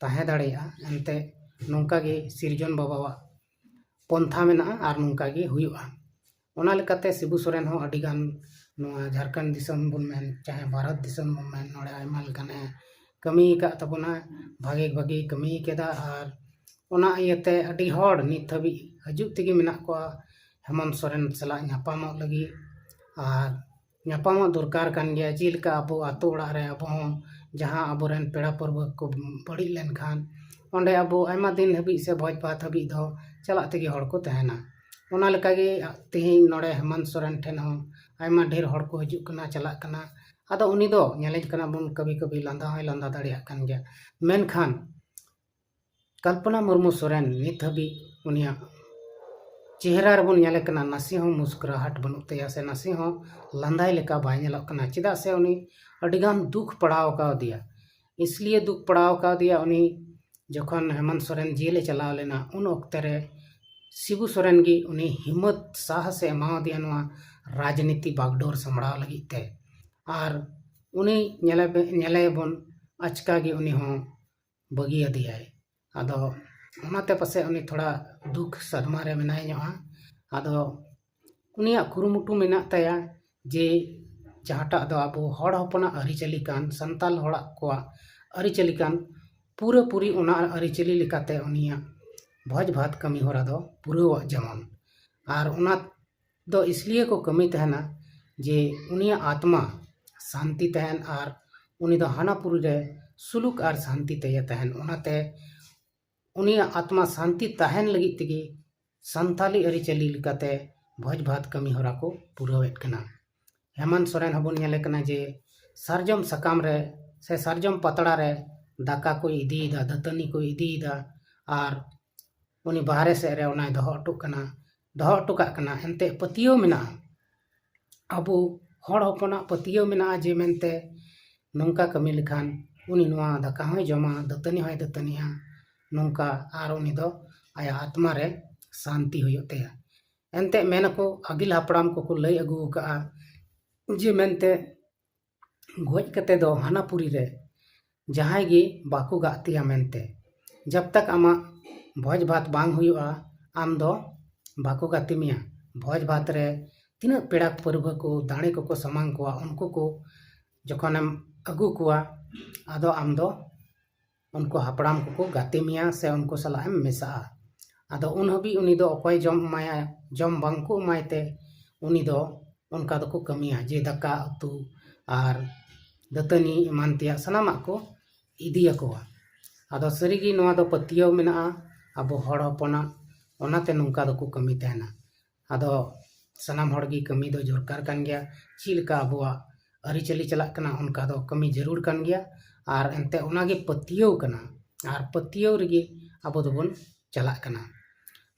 ᱛᱟᱦᱮᱸ ᱫᱟᱲᱮᱭᱟᱜᱼᱟ᱾ ᱮᱱᱛᱮ ᱱᱚᱝᱠᱟ ᱜᱮ ᱥᱤᱨᱡᱚᱱ ᱵᱟᱵᱟᱣᱟᱜ ᱯᱚᱱᱛᱷᱟ ᱢᱮᱱᱟᱜᱼᱟ ᱟᱨ ᱱᱚᱝᱠᱟ ᱜᱮ ᱦᱩᱭᱩᱜᱼᱟ᱾ ᱚᱱᱟ ᱞᱮᱠᱟᱛᱮ ᱥᱤᱵᱩ ᱥᱚᱨᱮᱱ ᱦᱚᱸ ᱟᱹᱰᱤ ᱜᱟᱱ ᱱᱚᱣᱟ ᱡᱷᱟᱨᱠᱷᱚᱸᱰ ᱫᱤᱥᱚᱢ ᱵᱚᱱ ᱢᱮᱱ, ᱪᱟᱦᱮ ᱵᱷᱟᱨᱚᱛ ᱫᱤᱥᱚᱢ ᱵᱚᱱ ᱢᱮᱱ, ᱱᱚᱰᱮ ᱟᱭᱢᱟ ᱞᱮᱠᱟᱱ ᱮ ᱠᱟᱹᱢᱤ ᱟᱠᱟᱫ ᱛᱟᱵᱚᱱᱟ, ᱵᱷᱟᱜᱮ ᱵᱷᱟᱜᱮ ᱠᱟᱹᱢᱤ ᱠᱮᱫᱟ᱾ ᱟᱨ ᱚᱱᱟ ᱤᱭᱟᱹᱛᱮ ᱟᱹᱰᱤ ᱦᱚᱲ ᱱᱤᱛ ᱦᱟᱹᱵᱤᱡ ᱦᱤᱡᱩᱜ ᱛᱮᱜᱮ ᱢᱮᱱᱟᱜ ᱠᱚᱣᱟ ᱦᱮᱢᱚᱱᱛ ᱥᱚᱨᱮᱱ ᱥᱟᱞᱟᱜ ᱧᱟᱯᱟᱢᱚᱜ ᱞᱟᱹᱜᱤᱫ᱾ ᱟᱨ ᱧᱟᱯᱟᱢᱚᱜ ᱫᱚᱨᱠᱟᱨ ᱠᱟᱱ ᱜᱮᱭᱟ᱾ ᱪᱮᱫ ᱞᱮᱠᱟ ᱟᱵᱚ ᱟᱛᱳ ᱚᱲᱟᱜ ᱨᱮ ᱟᱵᱚ ᱦᱚᱸ ᱡᱟᱦᱟᱸ ᱟᱵᱚᱨᱮᱱ ᱯᱮᱲᱟ ᱯᱟᱹᱨᱣᱟᱹ ᱠᱚ ᱵᱟᱹᱲᱤᱡ ᱞᱮᱱᱠᱷᱟᱱ, ᱚᱸᱰᱮ ᱟᱵᱚ ᱟᱭᱢᱟ ᱫᱤᱱ ᱦᱟᱹᱵᱤᱡ ᱥᱮ ᱵᱷᱚᱡᱽ ᱵᱷᱟᱛ ᱦᱟᱹᱵᱤᱡ ᱫᱚ ᱪᱟᱞᱟᱜ ᱛᱮᱜᱮ ᱦᱚᱲ ᱠᱚ ᱛᱟᱦᱮᱱᱟ᱾ ᱚᱱᱟ ᱞᱮᱠᱟᱜᱮ ᱛᱮᱦᱮᱧ ᱱᱚᱰᱮ ᱦᱮᱢᱚᱱᱛ ᱥᱚᱨᱮᱱ ᱴᱷᱮᱱ ᱦᱚᱸ ᱟᱭᱢᱟ ᱰᱷᱮᱨ ᱦᱚᱲ ᱠᱚ ᱦᱤᱡᱩᱜ ᱠᱟᱱᱟ, ᱪᱟᱞᱟᱜ ᱠᱟᱱᱟ᱾ ᱟᱫᱚ ᱩᱱᱤ ᱫᱚ ᱧᱮᱞᱮᱧ ᱠᱟᱱᱟ ᱵᱚᱱ ᱠᱟᱹᱵᱷᱤ ᱠᱟᱹᱵᱷᱤ ᱞᱟᱸᱫᱟ ᱦᱚᱸᱭ ᱞᱟᱸᱫᱟ ᱫᱟᱲᱮᱭᱟᱜ ᱠᱟᱱ ᱜᱮᱭᱟ, ᱢᱮᱱᱠᱷᱟᱱ ᱠᱚᱞᱯᱚᱱᱟ ᱢᱩᱨᱢᱩ ᱥᱚᱨᱮᱱ ᱱᱤᱛ ᱦᱟᱹᱵᱤᱡ ᱩᱱᱤᱭᱟᱜ ᱪᱮᱦᱨᱟ ᱨᱮᱵᱚᱱ ᱧᱮᱞᱮ ᱠᱟᱱᱟ, ᱱᱟᱥᱮ ᱦᱚᱸ ᱢᱩᱥᱠᱩᱨᱟᱦᱟᱴ ᱵᱟᱹᱱᱩᱜ ᱛᱟᱭᱟ ᱥᱮ ᱱᱟᱥᱮ ᱦᱚᱸ ᱞᱟᱸᱫᱟᱭ ᱞᱮᱠᱟ ᱵᱟᱭ ᱧᱮᱞᱚᱜ ᱠᱟᱱᱟ᱾ ᱪᱮᱫᱟᱜ ᱥᱮ ᱩᱱᱤ ᱟᱹᱰᱤᱜᱟᱱ ᱫᱩᱠ ᱯᱟᱲᱟᱣ ᱠᱟᱣᱫᱮᱭᱟ, ᱤᱥᱞᱤᱭᱮ ᱫᱩᱠ ᱯᱟᱲᱟᱣ ᱠᱟᱣᱫᱮᱭᱟ᱾ ᱩᱱᱤ ᱡᱚᱠᱷᱚᱱ ᱦᱮᱢᱚᱱᱛ ᱥᱚᱨᱮᱱ ᱡᱮᱞᱮ ᱪᱟᱞᱟᱣ ᱞᱮᱱᱟ, ᱩᱱ ᱚᱠᱛᱮ ᱨᱮ ᱥᱤᱵᱩ ᱥᱚᱨᱮᱱ ᱜᱮ ᱩᱱᱤ ᱦᱤᱢᱢᱚᱛ ᱥᱟᱦᱟᱥ ᱮ ᱮᱢᱟᱣᱟᱫᱮᱭᱟ ᱱᱚᱣᱟ ᱨᱟᱡᱽᱱᱤᱛᱤ ᱵᱟᱜᱰᱳᱨ ᱥᱟᱢᱵᱲᱟᱣ ᱞᱟᱹᱜᱤᱫ ᱛᱮ᱾ ᱟᱨ ᱩᱱᱤ ᱧᱮᱞᱮ-, ᱧᱮᱞᱮᱭᱟᱵᱚᱱ ᱟᱪᱠᱟ ᱜᱮ ᱩᱱᱤ ᱦᱚᱸ ᱵᱟᱹᱜᱤᱭᱟᱫᱮᱭᱟᱭ᱾ ᱟᱫᱚ ᱚᱱᱟᱛᱮ ᱯᱟᱥᱮᱡ ᱩᱱᱤ ᱛᱷᱚᱲᱟ ᱫᱩᱠ ᱥᱟᱫᱢᱟ ᱨᱮ ᱢᱮᱱᱟᱭ ᱧᱚᱜᱼᱟ᱾ ᱟᱫᱚ ᱩᱱᱤᱭᱟᱜ ᱠᱩᱨᱩᱢᱩᱴᱩ ᱢᱮᱱᱟᱜ ᱛᱟᱭᱟ ᱡᱮ ᱡᱟᱦᱟᱸᱴᱟᱜ ᱫᱚ ᱟᱵᱚ ᱦᱚᱲ ᱦᱚᱯᱚᱱᱟᱜ ᱟᱹᱨᱤᱪᱟᱹᱞᱤ ᱠᱟᱱ, ᱥᱟᱱᱛᱟᱞ ᱦᱚᱲᱟᱜ ᱠᱚᱣᱟᱜ ᱟᱹᱨᱤᱪᱟᱹᱞᱤ ᱠᱟᱱ, ᱯᱩᱨᱟᱹᱯᱩᱨᱤ ᱚᱱᱟ ᱟᱹᱨᱤᱪᱟᱹᱞᱤ ᱞᱮᱠᱟᱛᱮ ᱩᱱᱤᱭᱟᱜ ᱵᱷᱚᱡᱽ ᱵᱷᱟᱛ ᱠᱟᱹᱢᱤ ᱦᱚᱨᱟ ᱫᱚ ᱯᱩᱨᱟᱹᱣᱟᱜ ᱡᱮᱢᱚᱱ᱾ ᱟᱨ ᱚᱱᱟ ᱫᱚ ᱤᱥᱞᱤᱭᱮ ᱠᱚ ᱠᱟᱹᱢᱤ ᱛᱟᱦᱮᱱᱟ ᱡᱮ ᱩᱱᱤᱭᱟᱜ ᱟᱛᱢᱟ ᱥᱟᱱᱛᱤ ᱛᱟᱦᱮᱱ ᱟᱨ ᱩᱱᱤ ᱫᱚ ᱦᱟᱱᱟ ᱯᱩᱨᱤ ᱨᱮ ᱥᱩᱞᱩᱠ ᱟᱨ ᱥᱟᱱᱛᱤ ᱛᱮᱭᱮ ᱛᱟᱦᱮᱱ᱾ ᱚᱱᱟᱛᱮ ᱩᱱᱤᱭᱟᱜ ᱟᱛᱢᱟ ᱥᱟᱱᱛᱤ ᱛᱟᱦᱮᱱ ᱞᱟᱹᱜᱤᱫ ᱛᱮᱜᱮ ᱥᱟᱱᱛᱟᱞᱤ ᱟᱹᱨᱤᱪᱟᱹᱞᱤ ᱞᱮᱠᱟᱛᱮ ᱵᱷᱚᱡᱽ ᱵᱷᱟᱛ ᱠᱟᱹᱢᱤ ᱦᱚᱨᱟ ᱠᱚ ᱯᱩᱨᱟᱹᱣᱮᱫ ᱠᱟᱱᱟ᱾ ᱦᱮᱢᱚᱱᱛ ᱥᱚᱨᱮᱱ ᱦᱚᱸᱵᱚᱱ ᱧᱮᱞᱮ ᱠᱟᱱᱟ ᱡᱮ ᱥᱟᱨᱡᱚᱢ ᱥᱟᱠᱟᱢ ᱨᱮ ᱥᱮ ᱥᱟᱨᱡᱚᱢ ᱯᱟᱛᱲᱟ ᱨᱮ ᱫᱟᱠᱟ ᱠᱚᱭ ᱤᱫᱤᱭᱮᱫᱟ, ᱫᱟᱹᱛᱟᱹᱱᱤ ᱠᱚᱭ ᱤᱫᱤᱭᱮᱫᱟ, ᱟᱨ ᱩᱱᱤ ᱵᱟᱦᱨᱮ ᱥᱮᱫ ᱨᱮ ᱚᱱᱟᱭ ᱫᱚᱦᱚ ᱦᱚᱴᱚ ᱠᱟᱱᱟ, ᱫᱚᱦᱚ ᱦᱚᱴᱚ ᱠᱟᱜ ᱠᱟᱱᱟ᱾ ᱮᱱᱛᱮᱫ ᱯᱟᱹᱛᱭᱟᱹᱣ ᱢᱮᱱᱟᱜᱼᱟ, ᱟᱵᱚ ᱦᱚᱲ ᱦᱚᱯᱚᱱᱟᱜ ᱯᱟᱹᱛᱭᱟᱹᱣ ᱢᱮᱱᱟᱜᱼᱟ ᱡᱮ ᱢᱮᱱᱛᱮ ᱱᱚᱝᱠᱟ ᱠᱟᱹᱢᱤ ᱞᱮᱠᱷᱟᱱ ᱩᱱᱤ ᱱᱚᱣᱟ ᱫᱟᱠᱟ ᱦᱚᱸᱭ ᱡᱚᱢᱟ, ᱫᱟᱹᱛᱟᱹᱱᱤ ᱦᱚᱸᱭ ᱫᱟᱹᱛᱟᱹᱱᱤᱜᱼᱟ, ᱱᱚᱝᱠᱟ ᱟᱨ ᱩᱱᱤ ᱫᱚ ᱟᱭᱟᱜ ᱟᱛᱢᱟ ᱨᱮ ᱥᱟᱱᱛᱤ ᱦᱩᱭᱩᱜ ᱛᱟᱭᱟ᱾ ᱮᱱᱛᱮᱫ ᱢᱮᱱᱟᱠᱚ, ᱟᱹᱜᱤᱞ ᱦᱟᱯᱲᱟᱢ ᱠᱚᱠᱚ ᱞᱟᱹᱭ ᱟᱹᱜᱩ ᱟᱠᱟᱫᱼᱟ ᱡᱮ ᱢᱮᱱᱛᱮ ᱜᱚᱡ ᱠᱟᱛᱮ ᱫᱚ ᱦᱟᱱᱟ ᱯᱩᱨᱤ ᱨᱮ ᱡᱟᱦᱟᱸᱭ ᱜᱮ ᱵᱟᱠᱚ ᱜᱟᱛᱮᱭᱟ ᱢᱮᱱᱛᱮ, ᱡᱟᱵ ᱛᱟᱠ ᱟᱢᱟᱜ ᱵᱷᱚᱡᱽ ᱵᱷᱟᱛ ᱵᱟᱝ ᱦᱩᱭᱩᱜᱼᱟ, ᱟᱢ ᱫᱚ ᱵᱟᱠᱚ ᱜᱟᱛᱮ ᱢᱮᱭᱟ᱾ ᱵᱷᱚᱡᱽ ᱵᱷᱟᱛ ᱨᱮ ᱛᱤᱱᱟᱹᱜ ᱯᱮᱲᱟ ᱯᱟᱹᱨᱣᱟᱹ ᱠᱚ, ᱫᱟᱲᱮ ᱠᱚᱠᱚ ᱥᱟᱢᱟᱝ ᱠᱚᱣᱟ, ᱩᱱᱠᱩ ᱠᱚ ᱡᱚᱠᱷᱚᱱᱮᱢ ᱟᱹᱜᱩ ᱠᱚᱣᱟ, ᱟᱫᱚ ᱟᱢ ᱫᱚ ᱩᱱᱠᱩ ᱦᱟᱯᱲᱟᱢ ᱠᱚᱠᱚ ᱜᱟᱛᱮ ᱢᱮᱭᱟ ᱥᱮ ᱩᱱᱠᱩ ᱥᱟᱞᱟᱜ ᱮᱢ ᱢᱮᱥᱟᱜᱼᱟ᱾ ᱟᱫᱚ ᱩᱱ ᱦᱟᱹᱵᱤᱡ ᱩᱱᱤ ᱫᱚ ᱚᱠᱚᱭ ᱡᱚᱢ ᱮᱢᱟᱭᱟ, ᱡᱚᱢ ᱵᱟᱝ ᱠᱚ ᱮᱢᱟᱭ ᱛᱮ ᱩᱱᱤ ᱫᱚ ᱚᱱᱠᱟ ᱫᱚᱠᱚ ᱠᱟᱹᱢᱤᱭᱟ ᱡᱮ ᱫᱟᱠᱟ ᱩᱛᱩ ᱟᱨ ᱫᱟᱹᱛᱟᱹᱱᱤ ᱮᱢᱟᱱ ᱛᱮᱭᱟᱜ ᱥᱟᱱᱟᱢᱟᱜ ᱠᱚ ᱤᱫᱤᱭᱟᱠᱚᱣᱟ᱾ ᱟᱫᱚ ᱥᱟᱹᱨᱤᱜᱮ ᱱᱚᱣᱟ ᱫᱚ ᱯᱟᱹᱛᱭᱟᱹᱣ ᱢᱮᱱᱟᱜᱼᱟ ᱟᱵᱚ ᱦᱚᱲ ᱦᱚᱯᱚᱱᱟᱜ, ᱚᱱᱟᱛᱮ ᱱᱚᱝᱠᱟ ᱫᱚᱠᱚ ᱠᱟᱹᱢᱤ ᱛᱟᱦᱮᱱᱟ᱾ ᱟᱫᱚ ᱥᱟᱱᱟᱢ ᱦᱚᱲ ᱜᱮ ᱠᱟᱹᱢᱤ ᱫᱚ ᱫᱚᱨᱠᱟᱨ ᱠᱟᱱ ᱜᱮᱭᱟ᱾ ᱪᱮᱫ ᱞᱮᱠᱟ ᱟᱵᱚᱣᱟᱜ ᱟᱹᱨᱤᱪᱟᱹᱞᱤ ᱪᱟᱞᱟᱜ ᱠᱟᱱᱟ, ᱚᱱᱠᱟ ᱫᱚ ᱠᱟᱹᱢᱤ ᱡᱟᱹᱨᱩᱲ ᱠᱟᱱ ᱜᱮᱭᱟ᱾ ᱟᱨ ᱮᱱᱛᱮ ᱚᱱᱟᱜᱮ ᱯᱟᱹᱛᱭᱟᱹᱣ ᱠᱟᱱᱟ, ᱟᱨ ᱯᱟᱹᱛᱭᱟᱹᱣ ᱨᱮᱜᱮ ᱟᱵᱚ ᱫᱚᱵᱚᱱ ᱪᱟᱞᱟᱜ ᱠᱟᱱᱟ᱾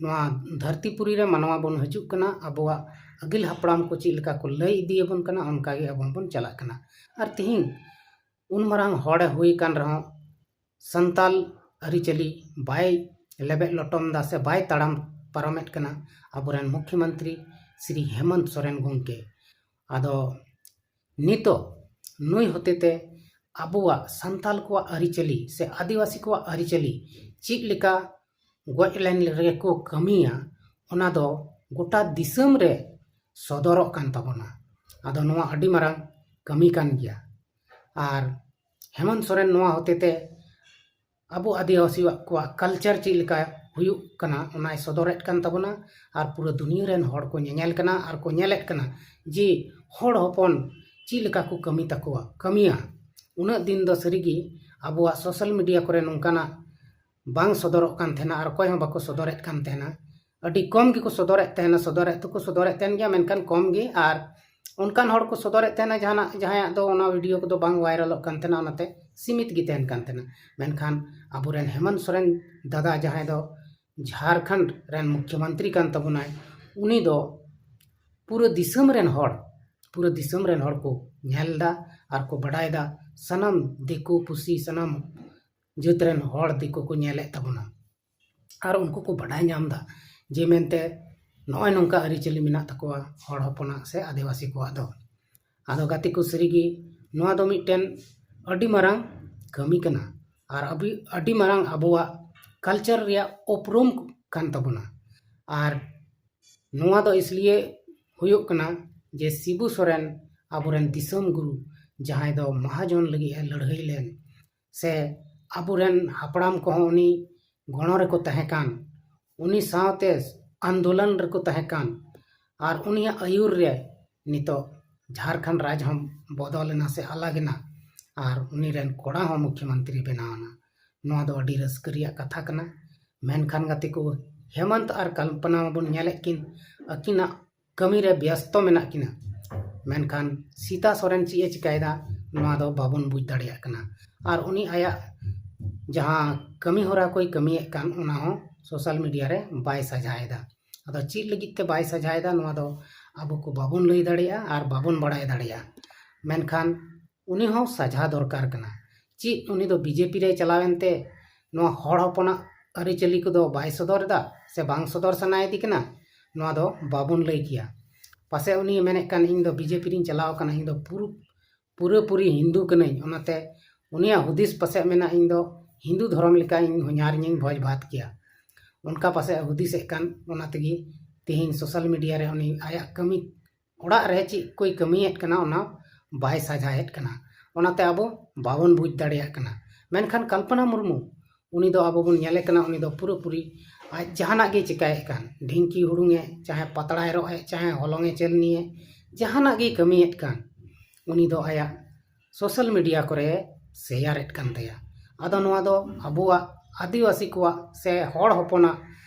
ᱱᱚᱣᱟ ᱫᱷᱟᱹᱨᱛᱤ ᱯᱩᱨᱤ ᱨᱮ ᱢᱟᱱᱣᱟ ᱵᱚᱱ ᱦᱤᱡᱩᱜ ᱠᱟᱱᱟ, ᱟᱵᱚᱣᱟᱜ ᱟᱹᱜᱤᱞ ᱦᱟᱯᱲᱟᱢ ᱠᱚ ᱪᱮᱫ ᱞᱮᱠᱟ ᱠᱚ ᱞᱟᱹᱭ ᱤᱫᱤᱭᱟᱵᱚᱱ ᱠᱟᱱᱟ, ᱚᱱᱠᱟ ᱜᱮ ᱟᱵᱚ ᱦᱚᱸᱵᱚᱱ ᱪᱟᱞᱟᱜ ᱠᱟᱱᱟ᱾ ᱟᱨ ᱛᱤᱦᱤᱧ ᱩᱱ ᱢᱟᱨᱟᱝ ᱦᱚᱲᱮ ᱦᱩᱭ ᱠᱟᱱ ᱨᱮᱦᱚᱸ, ᱥᱟᱱᱛᱟᱞ ᱟᱹᱨᱤᱪᱟᱹᱞᱤ ᱵᱟᱭ ᱞᱮᱵᱮᱫ ᱞᱚᱴᱚᱢ ᱫᱟ ᱥᱮ ᱵᱟᱭ ᱛᱟᱲᱟᱢ ᱯᱟᱨᱚᱢᱮᱫ ᱠᱟᱱᱟ ᱟᱵᱚᱨᱮᱱ ᱢᱩᱠᱷᱭᱚᱢᱚᱱᱛᱨᱤ ᱥᱨᱤ ᱦᱮᱢᱚᱱᱛ ᱥᱚᱨᱮᱱ ᱜᱚᱢᱠᱮ᱾ ᱟᱫᱚ ᱱᱤᱛᱚᱜ ᱱᱩᱭ ᱦᱚᱛᱮᱛᱮ ᱟᱵᱚᱣᱟᱜ ᱥᱟᱱᱛᱟᱞ ᱠᱚᱣᱟᱜ ᱟᱹᱨᱤᱪᱟᱹᱞᱤ ᱥᱮ ᱟᱹᱫᱤᱵᱟᱹᱥᱤ ᱠᱚᱣᱟᱜ ᱟᱹᱨᱤᱪᱟᱹᱞᱤ ᱪᱮᱫ ᱞᱮᱠᱟ ᱜᱚᱡ ᱞᱟᱭᱤᱱ ᱨᱮᱠᱚ ᱠᱟᱹᱢᱤᱭᱟ, ᱚᱱᱟ ᱫᱚ ᱜᱚᱴᱟ ᱫᱤᱥᱚᱢ ᱨᱮ ᱥᱚᱫᱚᱨᱚᱜ ᱠᱟᱱ ᱛᱟᱵᱚᱱᱟ᱾ ᱟᱫᱚ ᱱᱚᱣᱟ ᱟᱹᱰᱤ ᱢᱟᱨᱟᱝ ᱠᱟᱹᱢᱤ ᱠᱟᱱ ᱜᱮᱭᱟ᱾ ᱟᱨ ᱦᱮᱢᱚᱱᱛ ᱥᱚᱨᱮᱱ ᱱᱚᱣᱟ ᱦᱚᱛᱮᱛᱮ ᱟᱵᱚ ᱟᱹᱫᱤᱵᱟᱹᱥᱤ ᱠᱚᱣᱟᱜ ᱠᱟᱞᱪᱟᱨ ᱪᱮᱫ ᱞᱮᱠᱟ ᱦᱩᱭᱩᱜ ᱠᱟᱱᱟ, ᱚᱱᱟᱭ ᱥᱚᱫᱚᱨᱮᱫ ᱠᱟᱱ ᱛᱟᱵᱚᱱᱟ᱾ ᱟᱨ ᱯᱩᱨᱟᱹ ᱫᱩᱱᱤᱭᱟᱹ ᱨᱮᱱ ᱦᱚᱲ ᱠᱚ ᱧᱮᱧᱮᱞ ᱠᱟᱱᱟ ᱟᱨ ᱠᱚ ᱧᱮᱞᱮᱫ ᱠᱟᱱᱟ ᱡᱮ ᱦᱚᱲ ᱦᱚᱯᱚᱱ ᱪᱮᱫ ᱞᱮᱠᱟ ᱠᱚ ᱠᱟᱹᱢᱤ ᱛᱟᱠᱚᱣᱟ, ᱠᱟᱹᱢᱤᱭᱟ᱾ ᱩᱱᱟᱹᱜ ᱫᱤᱱ ᱫᱚ ᱥᱟᱹᱨᱤᱜᱮ ᱟᱵᱚᱣᱟᱜ ᱥᱳᱥᱟᱞ ᱢᱤᱰᱤᱭᱟ ᱠᱚᱨᱮ ᱱᱚᱝᱠᱟᱱᱟᱜ ᱵᱟᱝ ᱥᱚᱫᱚᱨᱚᱜ ᱠᱟᱱ ᱛᱟᱦᱮᱱᱟ ᱟᱨ ᱚᱠᱚᱭ ᱦᱚᱸ ᱵᱟᱠᱚ ᱥᱚᱫᱚᱨᱮᱫ ᱠᱟᱱ ᱛᱟᱦᱮᱱᱟ᱾ ᱟᱹᱰᱤ ᱠᱚᱢ ᱜᱮᱠᱚ ᱥᱚᱫᱚᱨᱮᱫ ᱛᱟᱦᱮᱱᱟ, ᱥᱚᱫᱚᱨᱮᱫ ᱫᱚᱠᱚ ᱥᱚᱫᱚᱨᱮᱫ ᱛᱟᱦᱮᱱ ᱜᱮᱭᱟ, ᱢᱮᱱᱠᱷᱟᱱ ᱠᱚᱢ ᱜᱮ᱾ ᱟᱨ ᱚᱱᱠᱟᱱ ᱦᱚᱲ ᱠᱚ ᱥᱚᱫᱚᱨᱮᱫ ᱛᱟᱦᱮᱱᱟ ᱡᱟᱦᱟᱱᱟᱜ, ᱡᱟᱦᱟᱸᱭᱟᱜ ᱫᱚ ᱚᱱᱟ ᱵᱷᱤᱰᱤᱭᱳ ᱠᱚᱫᱚ ᱵᱟᱝ ᱵᱷᱟᱭᱨᱟᱞᱚᱜ ᱠᱟᱱ ᱛᱟᱦᱮᱱᱟ, ᱚᱱᱟᱛᱮ ᱥᱤᱢᱤᱛ ᱜᱮ ᱛᱟᱦᱮᱱ ᱠᱟᱱ ᱛᱟᱦᱮᱱᱟ᱾ ᱢᱮᱱᱠᱷᱟᱱ ᱟᱵᱚᱨᱮᱱ ᱦᱮᱢᱚᱱᱛ ᱥᱚᱨᱮᱱ ᱫᱟᱫᱟ, ᱡᱟᱦᱟᱸᱭ ᱫᱚ ᱡᱷᱟᱲᱠᱷᱚᱸᱰ ᱨᱮᱱ ᱢᱩᱠᱷᱭᱚᱢᱚᱱᱛᱨᱤ ᱠᱟᱱ ᱛᱟᱵᱚᱱᱟᱭ, ᱩᱱᱤ ᱫᱚ ᱯᱩᱨᱟᱹ ᱫᱤᱥᱚᱢ ᱨᱮᱱ ᱦᱚᱲ, ᱯᱩᱨᱟᱹ ᱫᱤᱥᱚᱢ ᱨᱮᱱ ᱦᱚᱲ ᱠᱚ ᱧᱮᱞ ᱮᱫᱟ ᱟᱨ ᱠᱚ ᱵᱟᱰᱟᱭ ᱮᱫᱟ᱾ ᱥᱟᱱᱟᱢ ᱫᱤᱠᱩ ᱯᱩᱥᱤ, ᱥᱟᱱᱟᱢ ᱡᱟᱹᱛ ᱨᱮᱱ ᱦᱚᱲ ᱫᱤᱠᱩ ᱠᱚ ᱧᱮᱞᱮᱫ ᱛᱟᱵᱚᱱᱟ᱾ ᱟᱨ ᱩᱱᱠᱩ ᱠᱚ ᱵᱟᱰᱟᱭ ᱧᱟᱢ ᱮᱫᱟ ᱡᱮ ᱢᱮᱱᱛᱮ ᱱᱚᱜᱼᱚᱭ ᱱᱚᱝᱠᱟ ᱟᱹᱨᱤᱪᱟᱹᱞᱤ ᱢᱮᱱᱟᱜ ᱛᱟᱠᱚᱣᱟ ᱦᱚᱲ ᱦᱚᱯᱚᱱᱟᱜ ᱥᱮ ᱟᱹᱫᱤᱵᱟᱹᱥᱤ ᱠᱚᱣᱟᱜ ᱫᱚ᱾ ᱟᱫᱚ ᱜᱟᱛᱮ ᱠᱚ, ᱥᱟᱹᱨᱤᱜᱮ ᱱᱚᱣᱟ ᱫᱚ ᱢᱤᱫᱴᱮᱱ ᱟᱹᱰᱤ ᱢᱟᱨᱟᱝ ᱠᱟᱹᱢᱤ ᱠᱟᱱᱟ ᱟᱨ ᱟᱹᱰᱤ, ᱟᱹᱰᱤ ᱢᱟᱨᱟᱝ ᱟᱵᱚᱣᱟᱜ ᱠᱟᱞᱪᱟᱨ ᱨᱮᱭᱟᱜ ᱩᱯᱨᱩᱢ ᱠᱟᱱ ᱛᱟᱵᱚᱱᱟ᱾ ᱟᱨ ᱱᱚᱣᱟ ᱫᱚ ᱤᱥᱞᱤᱭᱮ ᱦᱩᱭᱩᱜ ᱠᱟᱱᱟ ᱡᱮ ᱥᱤᱵᱩ ᱥᱚᱨᱮᱱ ᱟᱵᱚᱨᱮᱱ ᱫᱤᱥᱚᱢ ᱜᱩᱨᱩ, ᱡᱟᱦᱟᱸᱭ ᱫᱚ ᱢᱟᱦᱟᱡᱚᱱ ᱞᱟᱹᱜᱤᱫ ᱮ ᱞᱟᱹᱲᱦᱟᱹᱭ ᱞᱮᱱ, ᱥᱮ ᱟᱵᱚᱨᱮᱱ ᱦᱟᱯᱲᱟᱢ ᱠᱚᱦᱚᱸ ᱩᱱᱤ ᱜᱚᱲᱚ ᱨᱮᱠᱚ ᱛᱟᱦᱮᱸ ᱠᱟᱱ, ᱩᱱᱤ ᱥᱟᱶᱛᱮ ᱟᱱᱫᱳᱞᱚᱱ ᱨᱮᱠᱚ ᱛᱟᱦᱮᱸ ᱠᱟᱱ, ᱟᱨ ᱩᱱᱤᱭᱟᱜ ᱟᱹᱭᱩᱨ ᱨᱮ ᱱᱤᱛᱚᱜ ᱡᱷᱟᱲᱠᱷᱚᱸᱰ ᱨᱟᱡᱽ ᱦᱚᱸ ᱵᱚᱫᱚᱞ ᱮᱱᱟ ᱥᱮ ᱟᱞᱟᱜᱽ ᱮᱱᱟ, ᱟᱨ ᱩᱱᱤ ᱨᱮᱱ ᱠᱚᱲᱟ ᱦᱚᱸ ᱢᱩᱠᱷᱭᱚᱢᱚᱱᱛᱨᱤ ᱵᱮᱱᱟᱣ ᱮᱱᱟ᱾ ᱱᱚᱣᱟ ᱫᱚ ᱟᱹᱰᱤ ᱨᱟᱹᱥᱠᱟᱹ ᱨᱮᱭᱟᱜ ᱠᱟᱛᱷᱟ ᱠᱟᱱᱟ᱾ ᱢᱮᱱᱠᱷᱟᱱ ᱜᱟᱛᱮ ᱠᱚ, ᱦᱮᱢᱚᱱᱛ ᱟᱨ ᱠᱚᱞᱯᱚᱱᱟ ᱢᱟᱵᱚᱱ ᱧᱮᱞᱮᱫ ᱠᱤᱱ, ᱟᱹᱠᱤᱱᱟᱜ ᱠᱟᱹᱢᱤ ᱨᱮ ᱵᱮᱥᱛᱚ ᱢᱮᱱᱟᱜ ᱠᱤᱱᱟ᱾ ᱢᱮᱱᱠᱷᱟᱱ ᱥᱤᱛᱟ ᱥᱚᱨᱮᱱ ᱪᱮᱫ ᱮ ᱪᱤᱠᱟᱹᱭᱮᱫᱟ, ᱱᱚᱣᱟ ᱫᱚ ᱵᱟᱵᱚᱱ ᱵᱩᱡᱽ ᱫᱟᱲᱮᱭᱟᱜ ᱠᱟᱱᱟ᱾ ᱟᱨ ᱩᱱᱤ ᱟᱭᱟᱜ ᱡᱟᱦᱟᱸ ᱠᱟᱹᱢᱤ ᱦᱚᱨᱟ ᱠᱚᱭ ᱠᱟᱹᱢᱤᱭᱮᱫ ᱠᱟᱱ, ᱚᱱᱟ ᱦᱚᱸ ᱥᱳᱥᱟᱞ ᱢᱤᱰᱤᱭᱟ ᱨᱮ ᱵᱟᱭ ᱥᱟᱡᱷᱟᱭᱮᱫᱟ᱾ ᱟᱫᱚ ᱪᱮᱫ ᱞᱟᱹᱜᱤᱫ ᱛᱮ ᱵᱟᱭ ᱥᱟᱡᱷᱟᱭᱮᱫᱟ, ᱱᱚᱣᱟ ᱫᱚ ᱟᱵᱚ ᱠᱚ ᱵᱟᱵᱚᱱ ᱞᱟᱹᱭ ᱫᱟᱲᱮᱭᱟᱜᱼᱟ ᱟᱨ ᱵᱟᱵᱚᱱ ᱵᱟᱲᱟᱭ ᱫᱟᱲᱮᱭᱟᱜᱼᱟ᱾ ᱢᱮᱱᱠᱷᱟᱱ ᱩᱱᱤ ᱦᱚᱸ ᱥᱟᱡᱷᱟ ᱫᱚᱨᱠᱟᱨ ᱠᱟᱱᱟ᱾ ᱪᱮᱫ ᱩᱱᱤ ᱫᱚ ᱵᱤᱡᱮᱯᱤ ᱨᱮ ᱪᱟᱞᱟᱣᱮᱱ ᱛᱮ ᱱᱚᱣᱟ ᱦᱚᱲ ᱦᱚᱯᱚᱱᱟᱜ ᱟᱹᱨᱤᱪᱟᱹᱞᱤ ᱠᱚᱫᱚ ᱵᱟᱭ ᱥᱚᱫᱚᱨ ᱮᱫᱟ ᱥᱮ ᱵᱟᱝ ᱥᱚᱫᱚᱨ ᱥᱟᱱᱟᱭᱮᱫᱮ ᱠᱟᱱᱟ, ᱱᱚᱣᱟ ᱫᱚ ᱵᱟᱵᱚᱱ ᱞᱟᱹᱭ ᱠᱮᱭᱟ᱾ ᱯᱟᱥᱮᱡ ᱩᱱᱤ ᱢᱮᱱᱮᱫ ᱠᱟᱱ, "ᱤᱧ ᱫᱚ ᱵᱤᱡᱮᱯᱤ ᱨᱤᱧ ᱪᱟᱞᱟᱣ ᱟᱠᱟᱱᱟ, ᱤᱧ ᱫᱚ ᱯᱩᱨᱩ ᱯᱩᱨᱟᱹᱯᱩᱨᱤ ᱦᱤᱱᱫᱩ ᱠᱟᱹᱱᱟᱹᱧ", ᱚᱱᱟᱛᱮ ᱩᱱᱤᱭᱟᱜ ᱦᱩᱫᱤᱥ ᱯᱟᱥᱮᱡ ᱢᱮᱱᱟᱜ, "ᱤᱧ ᱫᱚ ᱦᱤᱱᱫᱩ ᱫᱷᱚᱨᱚᱢ ᱞᱮᱠᱟ ᱤᱧ ᱦᱚᱧᱦᱟᱨᱤᱧ ᱵᱷᱚᱡᱽ ᱵᱷᱟᱛ ᱠᱮᱭᱟ", ᱚᱱᱠᱟ ᱯᱟᱥᱮᱡ ᱦᱩᱫᱤᱥᱮᱫ ᱠᱟᱱ᱾ ᱚᱱᱟ ᱛᱮᱜᱮ ᱛᱮᱦᱮᱧ ᱥᱳᱥᱟᱞ ᱢᱤᱰᱤᱭᱟ ᱨᱮ ᱩᱱᱤ ᱟᱭᱟᱜ ᱠᱟᱹᱢᱤ, ᱚᱲᱟᱜ ᱨᱮ ᱪᱮᱫ ᱠᱚᱭ ᱠᱟᱹᱢᱤᱭᱮᱫ ᱠᱟᱱᱟ, ᱚᱱᱟ ᱵᱟᱭ ᱥᱟᱡᱷᱟᱭᱮᱫ ᱠᱟᱱᱟ᱾ ᱚᱱᱟᱛᱮ ᱟᱵᱚ ᱵᱟᱵᱚᱱ ᱵᱩᱡᱽ ᱫᱟᱲᱮᱭᱟᱜ ᱠᱟᱱᱟ᱾ ᱢᱮᱱᱠᱷᱟᱱ ᱠᱚᱞᱯᱚᱱᱟ ᱢᱩᱨᱢᱩ, ᱩᱱᱤ ᱫᱚ ᱟᱵᱚ ᱵᱚᱱ ᱧᱮᱞᱮ ᱠᱟᱱᱟ, ᱩᱱᱤ ᱫᱚ ᱯᱩᱨᱟᱹᱯᱩᱨᱤ ᱟᱡ ᱡᱟᱦᱟᱱᱟᱜ ᱜᱮᱭ ᱪᱤᱠᱟᱹᱭᱮᱫ ᱠᱟᱱ, ᱰᱷᱤᱝᱠᱤ ᱦᱩᱲᱩᱝ ᱮ, ᱪᱟᱦᱮ ᱯᱟᱛᱲᱟᱭ ᱨᱚᱜ ᱮ, ᱪᱟᱦᱮ ᱦᱚᱞᱚᱝ ᱮ ᱪᱟᱹᱞᱱᱤᱭᱮ, ᱡᱟᱦᱟᱱᱟᱜ ᱜᱮᱭ ᱠᱟᱹᱢᱤᱭᱮᱫ ᱠᱟᱱ, ᱩᱱᱤ ᱫᱚ ᱟᱭᱟᱜ ᱥᱳᱥᱟᱞ ᱢᱤᱰᱤᱭᱟ ᱠᱚᱨᱮ ᱥᱮᱭᱟᱨᱮᱫ ᱠᱟᱱ ᱛᱟᱭᱟ᱾ ᱟᱫᱚ ᱱᱚᱣᱟ ᱫᱚ ᱟᱵᱚᱣᱟᱜ ᱟᱹᱫᱤᱵᱟᱹᱥᱤ ᱠᱚᱣᱟᱜ ᱥᱮ ᱦᱚᱲ ᱦᱚᱯᱚᱱᱟᱜ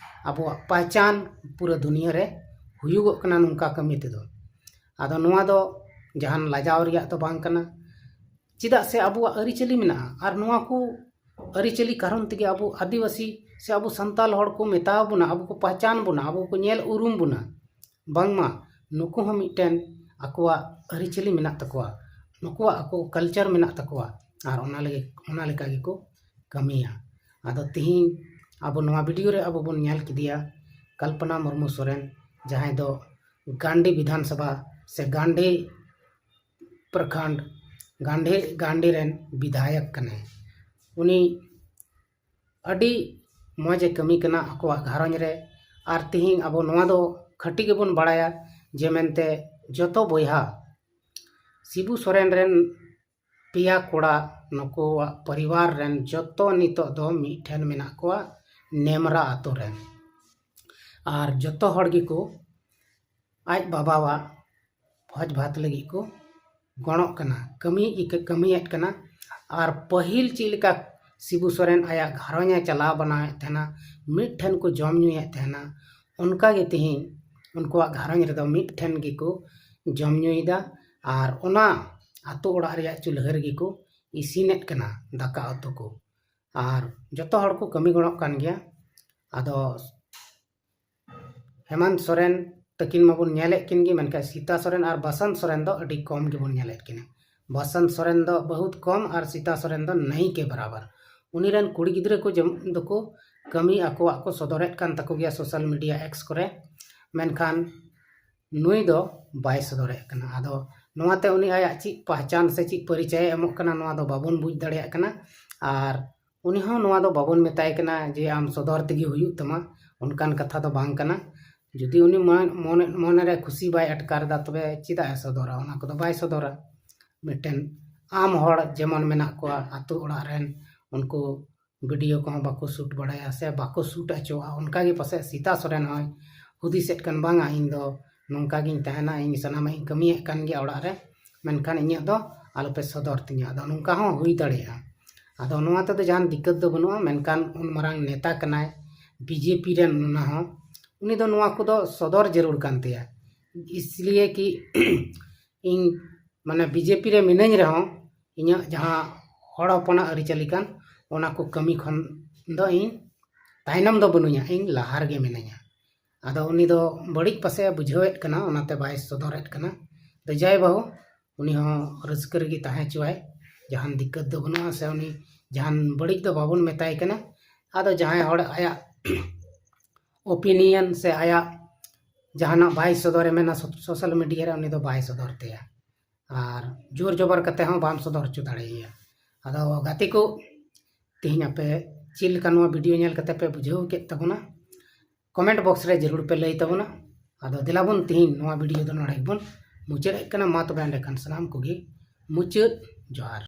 ᱟᱵᱚᱣᱟᱜ ᱯᱟᱦᱪᱟᱱ ᱯᱩᱨᱟᱹ ᱫᱩᱱᱤᱭᱟᱹ ᱨᱮ ᱦᱩᱭᱩᱜᱚᱜ ᱠᱟᱱᱟ ᱱᱚᱝᱠᱟ ᱠᱟᱹᱢᱤ ᱛᱮᱫᱚ᱾ ᱟᱫᱚ ᱱᱚᱣᱟ ᱫᱚ ᱡᱟᱦᱟᱱ ᱞᱟᱡᱟᱣ ᱨᱮᱭᱟᱜ ᱫᱚ ᱵᱟᱝ ᱠᱟᱱᱟ᱾ ᱪᱮᱫᱟᱜ ᱥᱮ ᱟᱵᱚᱣᱟᱜ ᱟᱹᱨᱤᱪᱟᱹᱞᱤ ᱢᱮᱱᱟᱜᱼᱟ, ᱟᱨ ᱱᱚᱣᱟ ᱠᱚ ᱟᱹᱨᱤᱪᱟᱹᱞᱤ ᱠᱟᱨᱚᱱ ᱛᱮᱜᱮ ᱟᱵᱚ ᱟᱹᱫᱤᱵᱟᱹᱥᱤ ᱥᱮ ᱟᱵᱚ ᱥᱟᱱᱛᱟᱲ ᱦᱚᱲ ᱠᱚ ᱢᱮᱛᱟᱣ ᱵᱚᱱᱟ, ᱟᱵᱚ ᱠᱚ ᱯᱟᱦᱪᱟᱱ ᱵᱚᱱᱟ, ᱟᱵᱚ ᱠᱚ ᱧᱮᱞ ᱩᱨᱩᱢ ᱵᱚᱱᱟ᱾ ᱵᱟᱝᱢᱟ ᱱᱩᱠᱩ ᱦᱚᱸ ᱢᱤᱫᱴᱮᱱ ᱟᱠᱚᱣᱟᱜ ᱟᱹᱨᱤᱪᱟᱹᱞᱤ ᱢᱮᱱᱟᱜ ᱛᱟᱠᱚᱣᱟ, ᱱᱩᱠᱩᱣᱟᱜ ᱟᱠᱚ ᱠᱟᱞᱪᱟᱨ ᱢᱮᱱᱟᱜ ᱛᱟᱠᱚᱣᱟ, ᱟᱨ ᱚᱱᱟ ᱞᱟᱹᱜᱤᱫ, ᱚᱱᱟ ᱞᱮᱠᱟ ᱜᱮᱠᱚ ᱠᱟᱹᱢᱤᱭᱟ᱾ ᱟᱫᱚ ᱛᱤᱦᱤᱧ ᱟᱵᱚ ᱱᱚᱣᱟ ᱵᱷᱤᱰᱤᱭᱳ ᱨᱮ ᱟᱵᱚ ᱵᱚᱱ ᱧᱮᱞ ᱠᱮᱫᱮᱭᱟ ᱠᱚᱞᱯᱚᱱᱟ ᱢᱩᱨᱢᱩ ᱥᱚᱨᱮᱱ, ᱡᱟᱦᱟᱸᱭ ᱫᱚ ᱜᱟᱱᱰᱤ ᱵᱤᱫᱷᱟᱱ ᱥᱚᱵᱷᱟ ᱥᱮ ᱜᱟᱱᱰᱤ ᱯᱨᱚᱠᱷᱚᱸᱰ, ᱜᱟᱱᱰᱤ, ᱜᱟᱱᱰᱤ ᱨᱮᱱ ᱵᱤᱫᱷᱟᱭᱚᱠ ᱠᱟᱱᱟᱭ᱾ ᱩᱱᱤ ᱟᱹᱰᱤ ᱢᱚᱡᱽ ᱮ ᱠᱟᱹᱢᱤ ᱠᱟᱱᱟ ᱟᱠᱚᱣᱟᱜ ᱜᱷᱟᱨᱚᱸᱡᱽ ᱨᱮ᱾ ᱟᱨ ᱛᱤᱦᱤᱧ ᱟᱵᱚ ᱱᱚᱣᱟ ᱫᱚ ᱠᱷᱟᱹᱴᱤ ᱜᱮᱵᱚᱱ ᱵᱟᱲᱟᱭᱟ ᱡᱮ ᱢᱮᱱᱛᱮ ᱡᱚᱛᱚ ᱵᱚᱭᱦᱟ ᱥᱤᱵᱩ ᱥᱚᱨᱮᱱ ᱨᱮᱱ ᱯᱮᱭᱟ ᱠᱚᱲᱟ, ᱱᱩᱠᱩᱣᱟᱜ ᱯᱚᱨᱤᱵᱟᱨ ᱨᱮᱱ ᱡᱚᱛᱚ ᱱᱤᱛᱚᱜ ᱫᱚ ᱢᱤᱫ ᱴᱷᱮᱱ ᱢᱮᱱᱟᱜ ᱠᱚᱣᱟ ᱱᱮᱢᱨᱟ ᱟᱛᱳ ᱨᱮ᱾ ᱟᱨ ᱡᱚᱛᱚ ᱦᱚᱲ ᱜᱮᱠᱚ ᱟᱡ ᱵᱟᱵᱟᱣᱟᱜ ᱵᱷᱚᱡᱽ ᱵᱷᱟᱛ ᱞᱟᱹᱜᱤᱫ ᱠᱚ ᱜᱚᱲᱚᱜ ᱠᱟᱱᱟ, ᱠᱟᱹᱢᱤ, ᱠᱟᱹᱢᱤᱭᱮᱫ ᱠᱟᱱᱟ᱾ ᱟᱨ ᱯᱟᱹᱦᱤᱞ ᱪᱮᱫ ᱞᱮᱠᱟ ᱥᱤᱵᱩ ᱥᱚᱨᱮᱱ ᱟᱭᱟᱜ ᱜᱷᱟᱨᱚᱸᱡᱽ ᱮ ᱪᱟᱞᱟᱣ ᱵᱟᱱᱟᱣᱮᱫ ᱛᱟᱦᱮᱱᱟ, ᱢᱤᱫ ᱴᱷᱮᱱ ᱠᱚ ᱡᱚᱢ ᱧᱩᱭᱮᱫ ᱛᱟᱦᱮᱱᱟ, ᱚᱱᱠᱟ ᱜᱮ ᱛᱮᱦᱮᱧ ᱩᱱᱠᱩᱣᱟᱜ ᱜᱷᱟᱨᱚᱸᱡᱽ ᱨᱮᱫᱚ ᱢᱤᱫ ᱴᱷᱮᱱ ᱜᱮᱠᱚ ᱡᱚᱢ ᱧᱩᱭᱮᱫᱟ, ᱟᱨ ᱚᱱᱟ ᱟᱛᱳ ᱚᱲᱟᱜ ᱨᱮᱭᱟᱜ ᱪᱩᱞᱦᱟᱹ ᱨᱮᱜᱮ ᱠᱚ ᱤᱥᱤᱱᱮᱫ ᱠᱟᱱᱟ ᱫᱟᱠᱟ ᱩᱛᱩ ᱠᱚ᱾ ᱟᱨ ᱡᱚᱛᱚ ᱦᱚᱲ ᱠᱚ ᱠᱟᱹᱢᱤ ᱜᱚᱲᱚᱜ ᱠᱟᱱ ᱜᱮᱭᱟ᱾ ᱟᱫᱚ ᱦᱮᱢᱟᱱᱛ ᱥᱚᱨᱮᱱ ᱛᱟᱹᱠᱤᱱ ᱢᱟᱵᱚᱱ ᱧᱮᱞᱮᱫ ᱠᱤᱱ ᱜᱮ, ᱢᱮᱱᱠᱷᱟᱱ ᱥᱤᱛᱟ ᱥᱚᱨᱮᱱ ᱟᱨ ᱵᱟᱥᱚᱱᱛ ᱥᱚᱨᱮᱱ ᱫᱚ ᱟᱹᱰᱤ ᱠᱚᱢ ᱜᱮᱵᱚᱱ ᱧᱮᱞᱮᱫ ᱠᱤᱱᱟ᱾ ᱵᱟᱥᱚᱱᱛ ᱥᱚᱨᱮᱱ ᱫᱚ ᱵᱚᱦᱩᱛ ᱠᱚᱢ ᱟᱨ ᱥᱤᱛᱟ ᱥᱚᱨᱮᱱ ᱫᱚ ᱱᱟᱹᱭ ᱠᱮ ᱵᱟᱨᱟᱵᱟᱨ᱾ ᱩᱱᱤ ᱨᱮᱱ ᱠᱩᱲᱤ ᱜᱤᱫᱽᱨᱟᱹ ᱠᱚ ᱡᱮᱢ-, ᱫᱚᱠᱚ ᱠᱟᱹᱢᱤ ᱟᱠᱚᱣᱟᱜ ᱠᱚ ᱥᱚᱫᱚᱨᱮᱫ ᱠᱟᱱ ᱛᱟᱠᱚ ᱜᱮᱭᱟ social media X ᱠᱚᱨᱮ, ᱢᱮᱱᱠᱷᱟᱱ ᱱᱩᱭ ᱫᱚ ᱵᱟᱭ ᱥᱚᱫᱚᱨᱮᱫ ᱠᱟᱱᱟ᱾ ᱟᱫᱚ ᱱᱚᱣᱟᱛᱮ ᱩᱱᱤ ᱟᱭᱟᱜ ᱪᱮᱫ ᱯᱟᱦᱪᱟᱱ ᱥᱮ ᱪᱮᱫ ᱯᱚᱨᱤᱪᱚᱭᱮ ᱮᱢᱚᱜ ᱠᱟᱱᱟ, ᱱᱚᱣᱟ ᱫᱚ ᱵᱟᱵᱚᱱ ᱵᱩᱡᱽ ᱫᱟᱲᱮᱭᱟᱜ ᱠᱟᱱᱟ᱾ ᱟᱨ ᱩᱱᱤ ᱦᱚᱸ ᱱᱚᱣᱟ ᱫᱚ ᱵᱟᱵᱚᱱ ᱢᱮᱛᱟᱭ ᱠᱟᱱᱟ ᱡᱮ ᱟᱢ ᱥᱚᱫᱚᱨ ᱛᱮᱜᱮ ᱦᱩᱭᱩᱜ ᱛᱟᱢᱟ, ᱚᱱᱠᱟᱱ ᱠᱟᱛᱷᱟ ᱫᱚ ᱵᱟᱝ ᱠᱟᱱᱟ᱾ ᱡᱩᱫᱤ ᱩᱱᱤ ᱢᱚᱱ-, ᱢᱚᱱᱮ, ᱢᱚᱱᱮᱨᱮ ᱠᱷᱩᱥᱤ ᱵᱟᱭ ᱟᱴᱠᱟᱨ ᱮᱫᱟ, ᱛᱚᱵᱮ ᱪᱮᱫᱟᱜ ᱮ ᱥᱚᱫᱚᱨᱟ? ᱚᱱᱟ ᱠᱚᱫᱚ ᱵᱟᱭ ᱥᱚᱫᱚᱨᱟ᱾ ᱢᱤᱫᱴᱮᱱ ᱟᱢ ᱦᱚᱲ ᱡᱮᱢᱚᱱ ᱢᱮᱱᱟᱜ ᱠᱚᱣᱟ ᱟᱛᱳ ᱚᱲᱟᱜ ᱨᱮᱱ, ᱩᱱᱠᱩ video ᱠᱚᱦᱚᱸ ᱵᱟᱠᱚ shoot ᱵᱟᱲᱟᱭᱟ ᱥᱮ ᱵᱟᱠᱚ shoot ᱦᱚᱪᱚᱣᱟᱜᱼᱟ᱾ ᱚᱱᱠᱟᱜᱮ ᱯᱟᱥᱮᱡ ᱥᱤᱛᱟ ᱥᱚᱨᱮᱱ ᱦᱚᱸᱭ ᱦᱩᱫᱤᱥᱮᱫ ᱠᱟᱱ, ᱵᱟᱝᱟ, ᱤᱧ ᱫᱚ ᱱᱚᱝᱠᱟ ᱜᱤᱧ ᱛᱟᱦᱮᱱᱟ, ᱤᱧ ᱥᱟᱱᱟᱢᱟᱜ ᱤᱧ ᱠᱟᱹᱢᱤᱭᱮᱫ ᱠᱟᱱ ᱜᱮᱭᱟ ᱚᱲᱟᱜ ᱨᱮ, ᱢᱮᱱᱠᱷᱟᱱ ᱤᱧᱟᱹᱜ ᱫᱚ ᱟᱞᱚᱯᱮ ᱥᱚᱫᱚᱨ ᱛᱤᱧᱟ᱾ ᱟᱫᱚ ᱱᱚᱝᱠᱟ ᱦᱚᱸ ᱦᱩᱭ ᱫᱟᱲᱮᱭᱟᱜᱼᱟ᱾ ᱟᱫᱚ ᱱᱚᱣᱟ ᱛᱮᱫᱚ ᱡᱟᱦᱟᱱ ᱫᱤᱠᱠᱟᱛ ᱫᱚ ᱵᱟᱹᱱᱩᱜᱼᱟ, ᱢᱮᱱᱠᱷᱟᱱ ᱩᱱ ᱢᱟᱨᱟᱝ ᱱᱮᱛᱟ ᱠᱟᱱᱟᱭ, BJP ᱨᱮᱱ ᱚᱱᱟ ᱦᱚᱸ, ᱩᱱᱤ ᱫᱚ ᱱᱚᱣᱟ ᱠᱚᱫᱚ ᱥᱚᱫᱚᱨ ᱡᱟᱹᱨᱩᱲ ᱠᱟᱱ ᱛᱟᱭᱟ᱾ ᱤᱥᱞᱤᱭᱮ ᱠᱤ ᱤᱧ ᱢᱟᱱᱮ BJP ᱨᱮ ᱢᱤᱱᱟᱹᱧ ᱨᱮᱦᱚᱸ, ᱤᱧᱟᱹᱜ ᱡᱟᱦᱟᱸ ᱦᱚᱲ ᱦᱚᱯᱚᱱᱟᱜ ᱟᱹᱨᱤᱪᱟᱹᱞᱤ ᱠᱟᱱ, ᱚᱱᱟ ᱠᱚ ᱠᱟᱹᱢᱤ ᱠᱷᱚᱱ ᱫᱚ ᱤᱧ ᱛᱟᱭᱱᱚᱢ ᱫᱚ ᱵᱟᱹᱱᱩᱧᱟ, ᱤᱧ ᱞᱟᱦᱟ ᱨᱮᱜᱮ ᱢᱤᱱᱟᱹᱧᱟ᱾ ᱟᱫᱚ ᱩᱱᱤ ᱫᱚ ᱵᱟᱹᱲᱤᱡ ᱯᱟᱥᱮᱡ ᱮ ᱵᱩᱡᱷᱟᱹᱣᱮᱫ ᱠᱟᱱᱟ, ᱚᱱᱟᱛᱮ ᱵᱟᱭ ᱥᱚᱫᱚᱨᱮᱫ ᱠᱟᱱᱟ᱾ ᱛᱚ ᱡᱟᱭ ᱵᱟᱹᱦᱩ, ᱩᱱᱤ ᱦᱚᱸ ᱨᱟᱹᱥᱠᱟᱹ ᱨᱮᱜᱮ ᱛᱟᱦᱮᱸ ᱦᱚᱪᱚᱣᱟᱭ, ᱡᱟᱦᱟᱱ ᱫᱤᱠᱠᱟᱛ ᱫᱚ ᱵᱟᱹᱱᱩᱜᱼᱟ, ᱥᱮ ᱩᱱᱤ ᱡᱟᱦᱟᱱ ᱵᱟᱹᱲᱤᱡ ᱫᱚ ᱵᱟᱵᱚᱱ ᱢᱮᱛᱟᱭ ᱠᱟᱱᱟ᱾ ᱟᱫᱚ ᱡᱟᱦᱟᱸᱭ ᱦᱚᱲ ᱟᱭᱟᱜ opinion ᱥᱮ ᱟᱭᱟᱜ ᱡᱟᱦᱟᱱᱟᱜ ᱵᱟᱭ ᱥᱚᱫᱚᱨᱮ ᱢᱮᱱᱟ ᱥᱳ-, social media ᱨᱮ, ᱩᱱᱤ ᱫᱚ ᱵᱟᱭ ᱥᱚᱫᱚᱨ ᱛᱟᱭᱟ᱾ ᱟᱨ ᱡᱳᱨ ᱡᱚᱵᱚᱨ ᱠᱟᱛᱮ ᱦᱚᱸ ᱵᱟᱢ ᱥᱚᱫᱚᱨ ᱦᱚᱪᱚ ᱫᱟᱲᱮᱭᱟᱭᱟ᱾ ᱟᱫᱚ ᱜᱟᱛᱮ ᱠᱚ, ᱛᱮᱦᱮᱧ ᱟᱯᱮ ᱪᱮᱫ ᱞᱮᱠᱟ ᱱᱚᱣᱟ video ᱧᱮᱞ ᱠᱟᱛᱮ ᱯᱮ ᱵᱩᱡᱷᱟᱹᱣ ᱠᱮᱫ ᱛᱟᱵᱚᱱᱟ, comment box ᱨᱮ ᱡᱟᱹᱨᱩᱲ ᱯᱮ ᱞᱟᱹᱭ ᱛᱟᱵᱚᱱᱟ᱾ ᱟᱫᱚ ᱫᱮᱞᱟ ᱵᱚᱱ ᱛᱮᱦᱮᱧ ᱱᱚᱣᱟ video ᱫᱚ ᱱᱚᱰᱮ ᱜᱮᱵᱚᱱ ᱢᱩᱪᱟᱹᱫ ᱮᱫ ᱠᱟᱱᱟ᱾ ᱢᱟ ᱛᱚᱵᱮ ᱮᱸᱰᱮᱠᱷᱟᱱ ᱥᱟᱱᱟᱢ ᱠᱚᱜᱮ ᱢᱩᱪᱟᱹᱫ ᱡᱚᱦᱟᱨ᱾